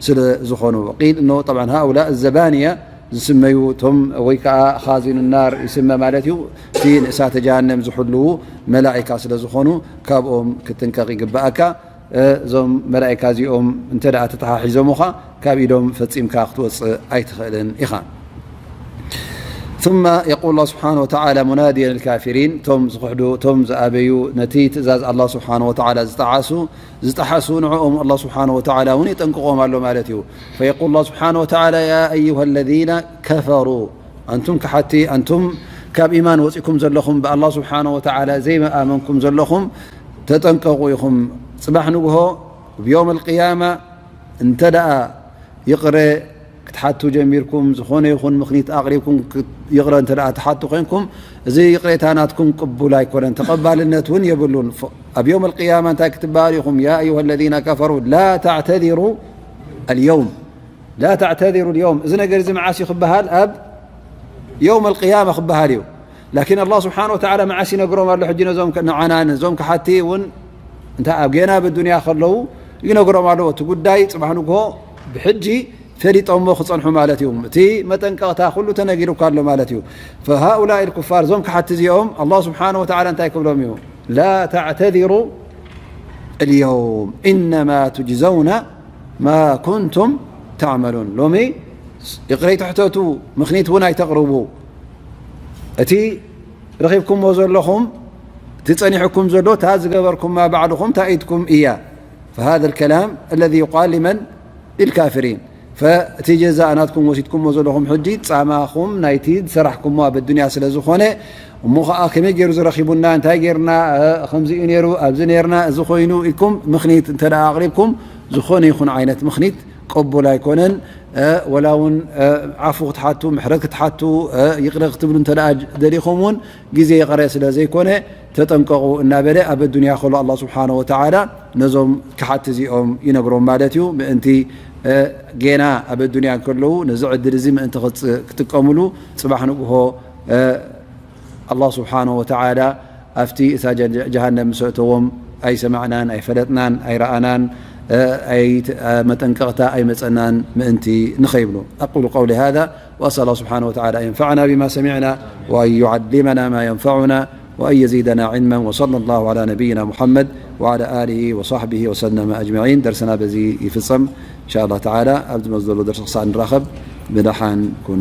ስለ ዝኾኑ ቂል እኖ طبعا هؤلاء الزبانية ዝስመዩ እቶም ወይ ከዓ ኻዚኑ ናር ይስመ ማለት እዩ። እቲ ንእሳተ ጀሃነም ዝሕልዉ መላኢካ ስለ ዝኾኑ ካብኦም ክትጥንቀቕ ይግብኣካ። እዞም መላኢካ እዚኦም እንተ ደኣ ተተሓሒዞምኻ ካብ ኢዶም ፈጺምካ ክትወጽእ ኣይትኽእልን ኢኻ። ثم يقول الله سبحانه وتعالى مناديا الكافرين እቶም ዝኽሕዱ እቶም ዝኣበዩ ነቲ ትእዛዝ ኣላህ ስብሓን ወተዓላ ዝጠዓሱ ዝጠሓሱ ንዕኦም ኣላህ ስብሓን ወተዓላ እውን የጠንቅቖም ኣሎ ማለት እዩ። فيقول الله سبحانه وتعالى يا أيها الذين كفروا ኣንቱም ከሓቲ ኣንቱም ካብ ኢማን ወፂኩም ዘለኹም ብኣላህ ስብሓን ወተዓላ ዘይመኣመንኩም ዘለኹም ተጠንቀቑ ኢኹም። ፅባሕ ንግሆ ብዮም ኣልቅያማ እንተ ደኣ ይቕረ ክትሓቱ ጀሚርኩም ዝኾነ ይኹን ምኽኒት ኣቕሪብኩም ይቕረ እንተ ደኣ ትሓቱ ኮይንኩም እዚ ይቕሬታ ናትኩም ቅቡል ኣይኮነን፣ ተቐባልነት እውን የብሉን። ኣብ ዮም ኣልቅያማ እንታይ ክትበሃሉ ኢኹም? يا أيها الذين كفروا لا تعتذروا اليوم لا تعتذروا اليوم እዚ ነገር እዚ መዓስ እዩ ክበሃል? ኣብ ዮም ኣልቅያማ ክበሃል እዩ። ላኪን ኣላህ ስብሓን ወተዓላ መዓስ ይነግሮም ኣሎ? ሕጂ ነዞም ንዓና ነዞም ክሓቲ እውን እንታይ ኣብ ጌና ኣብ ኣዱንያ ከለዉ ይነግሮም ኣለዎ። እቲ ጉዳይ ፅባሕ ንግሆ ብሕጂ ፈሊጦሞ ክፀንሑ ማለት እዩ። እቲ መጠንቀቕታ ኩሉ ተነጊሩካ ኣሎ ማለት እዩ። فهؤلاء الكفار እዞም ክሓቲ እዚኦም ኣላህ ስብሓን ወተዓላ እንታይ ክብሎም እዩ? لا تعتذروا اليوم إنما تجزون ما كنتم تعملون ሎሚ ይቕረ ኣይትሕተቱ ምኽኒት እውን ኣይተቕርቡ። እቲ ረኺብኩሞ ዘለኹም እቲ ጸኒሕኩም ዘሎ እታ ዝገበርኩማ ባዕልኹም እታ ኢድኩም እያ። فهذا الكلام الذي يقال لمن؟ للكافرين። እቲ ጀዛእ ናትኩም ወሲድኩሞ ዘለኹም ሕጂ ጻማኹም ናይቲ ዝሰራሕኩሞ ኣብ ኣዱንያ ስለ ዝኾነ እሞ ኸዓ ከመይ ገይሩ ዝረኺቡና እንታይ ገይርና ከምዚ እዩ ነይሩ ኣብዚ ነይርና እዚ ኮይኑ ኢልኩም ምኽኒት እንተ ኣቕሪብኩም ዝኾነ ይኹን ዓይነት ምኽኒት ቅቡል ኣይኮነን። ወላ እውን ዓፉ ክትሓቱ ምሕረት ክትሓቱ ይቕረ ክትብሉ እንተ ደሊኹም እውን ግዜ ይቕረ ስለ ዘይኮነ ተጠንቀቑ እናበለ ኣብ ኣዱንያ ከሎ ኣላ ስብሓን ወተዓላ ነዞም ክሓቲ እዚኦም ይነግሮም ማለት እዩ። ምእንቲ ጌና ኣብ ኣዱንያ እንከለዉ ነዚ ዕድል እዚ ምእንቲ ክጥቀምሉ ፅባሕ ንግሆ ኣላ ስብሓን ወተዓላ ኣብቲ እሳ ጀሃነም ምስ ኣእተዎም ኣይሰማዕናን ኣይፈለጥናን ኣይረኣናን መጠንቀቕታ ኣይመፀናን ምእንቲ ንኸይብሉ። أقول قولي هذا وأسأل الله سبحانه وتعالى أن ينفعنا بما سمعنا وأن يعلمنا ما ينفعنا وأن يزيدنا علما وصلى الله على نبينا محمد وعلى آله وصحبه وسلم أجمعين درسنا በዚ ይፍፀም إن شاء الله تعالى ኣብ ዝመፅእ ዘሎ ደርሲ ክሳዕ ንራኸብ ብደሓን ኩኑ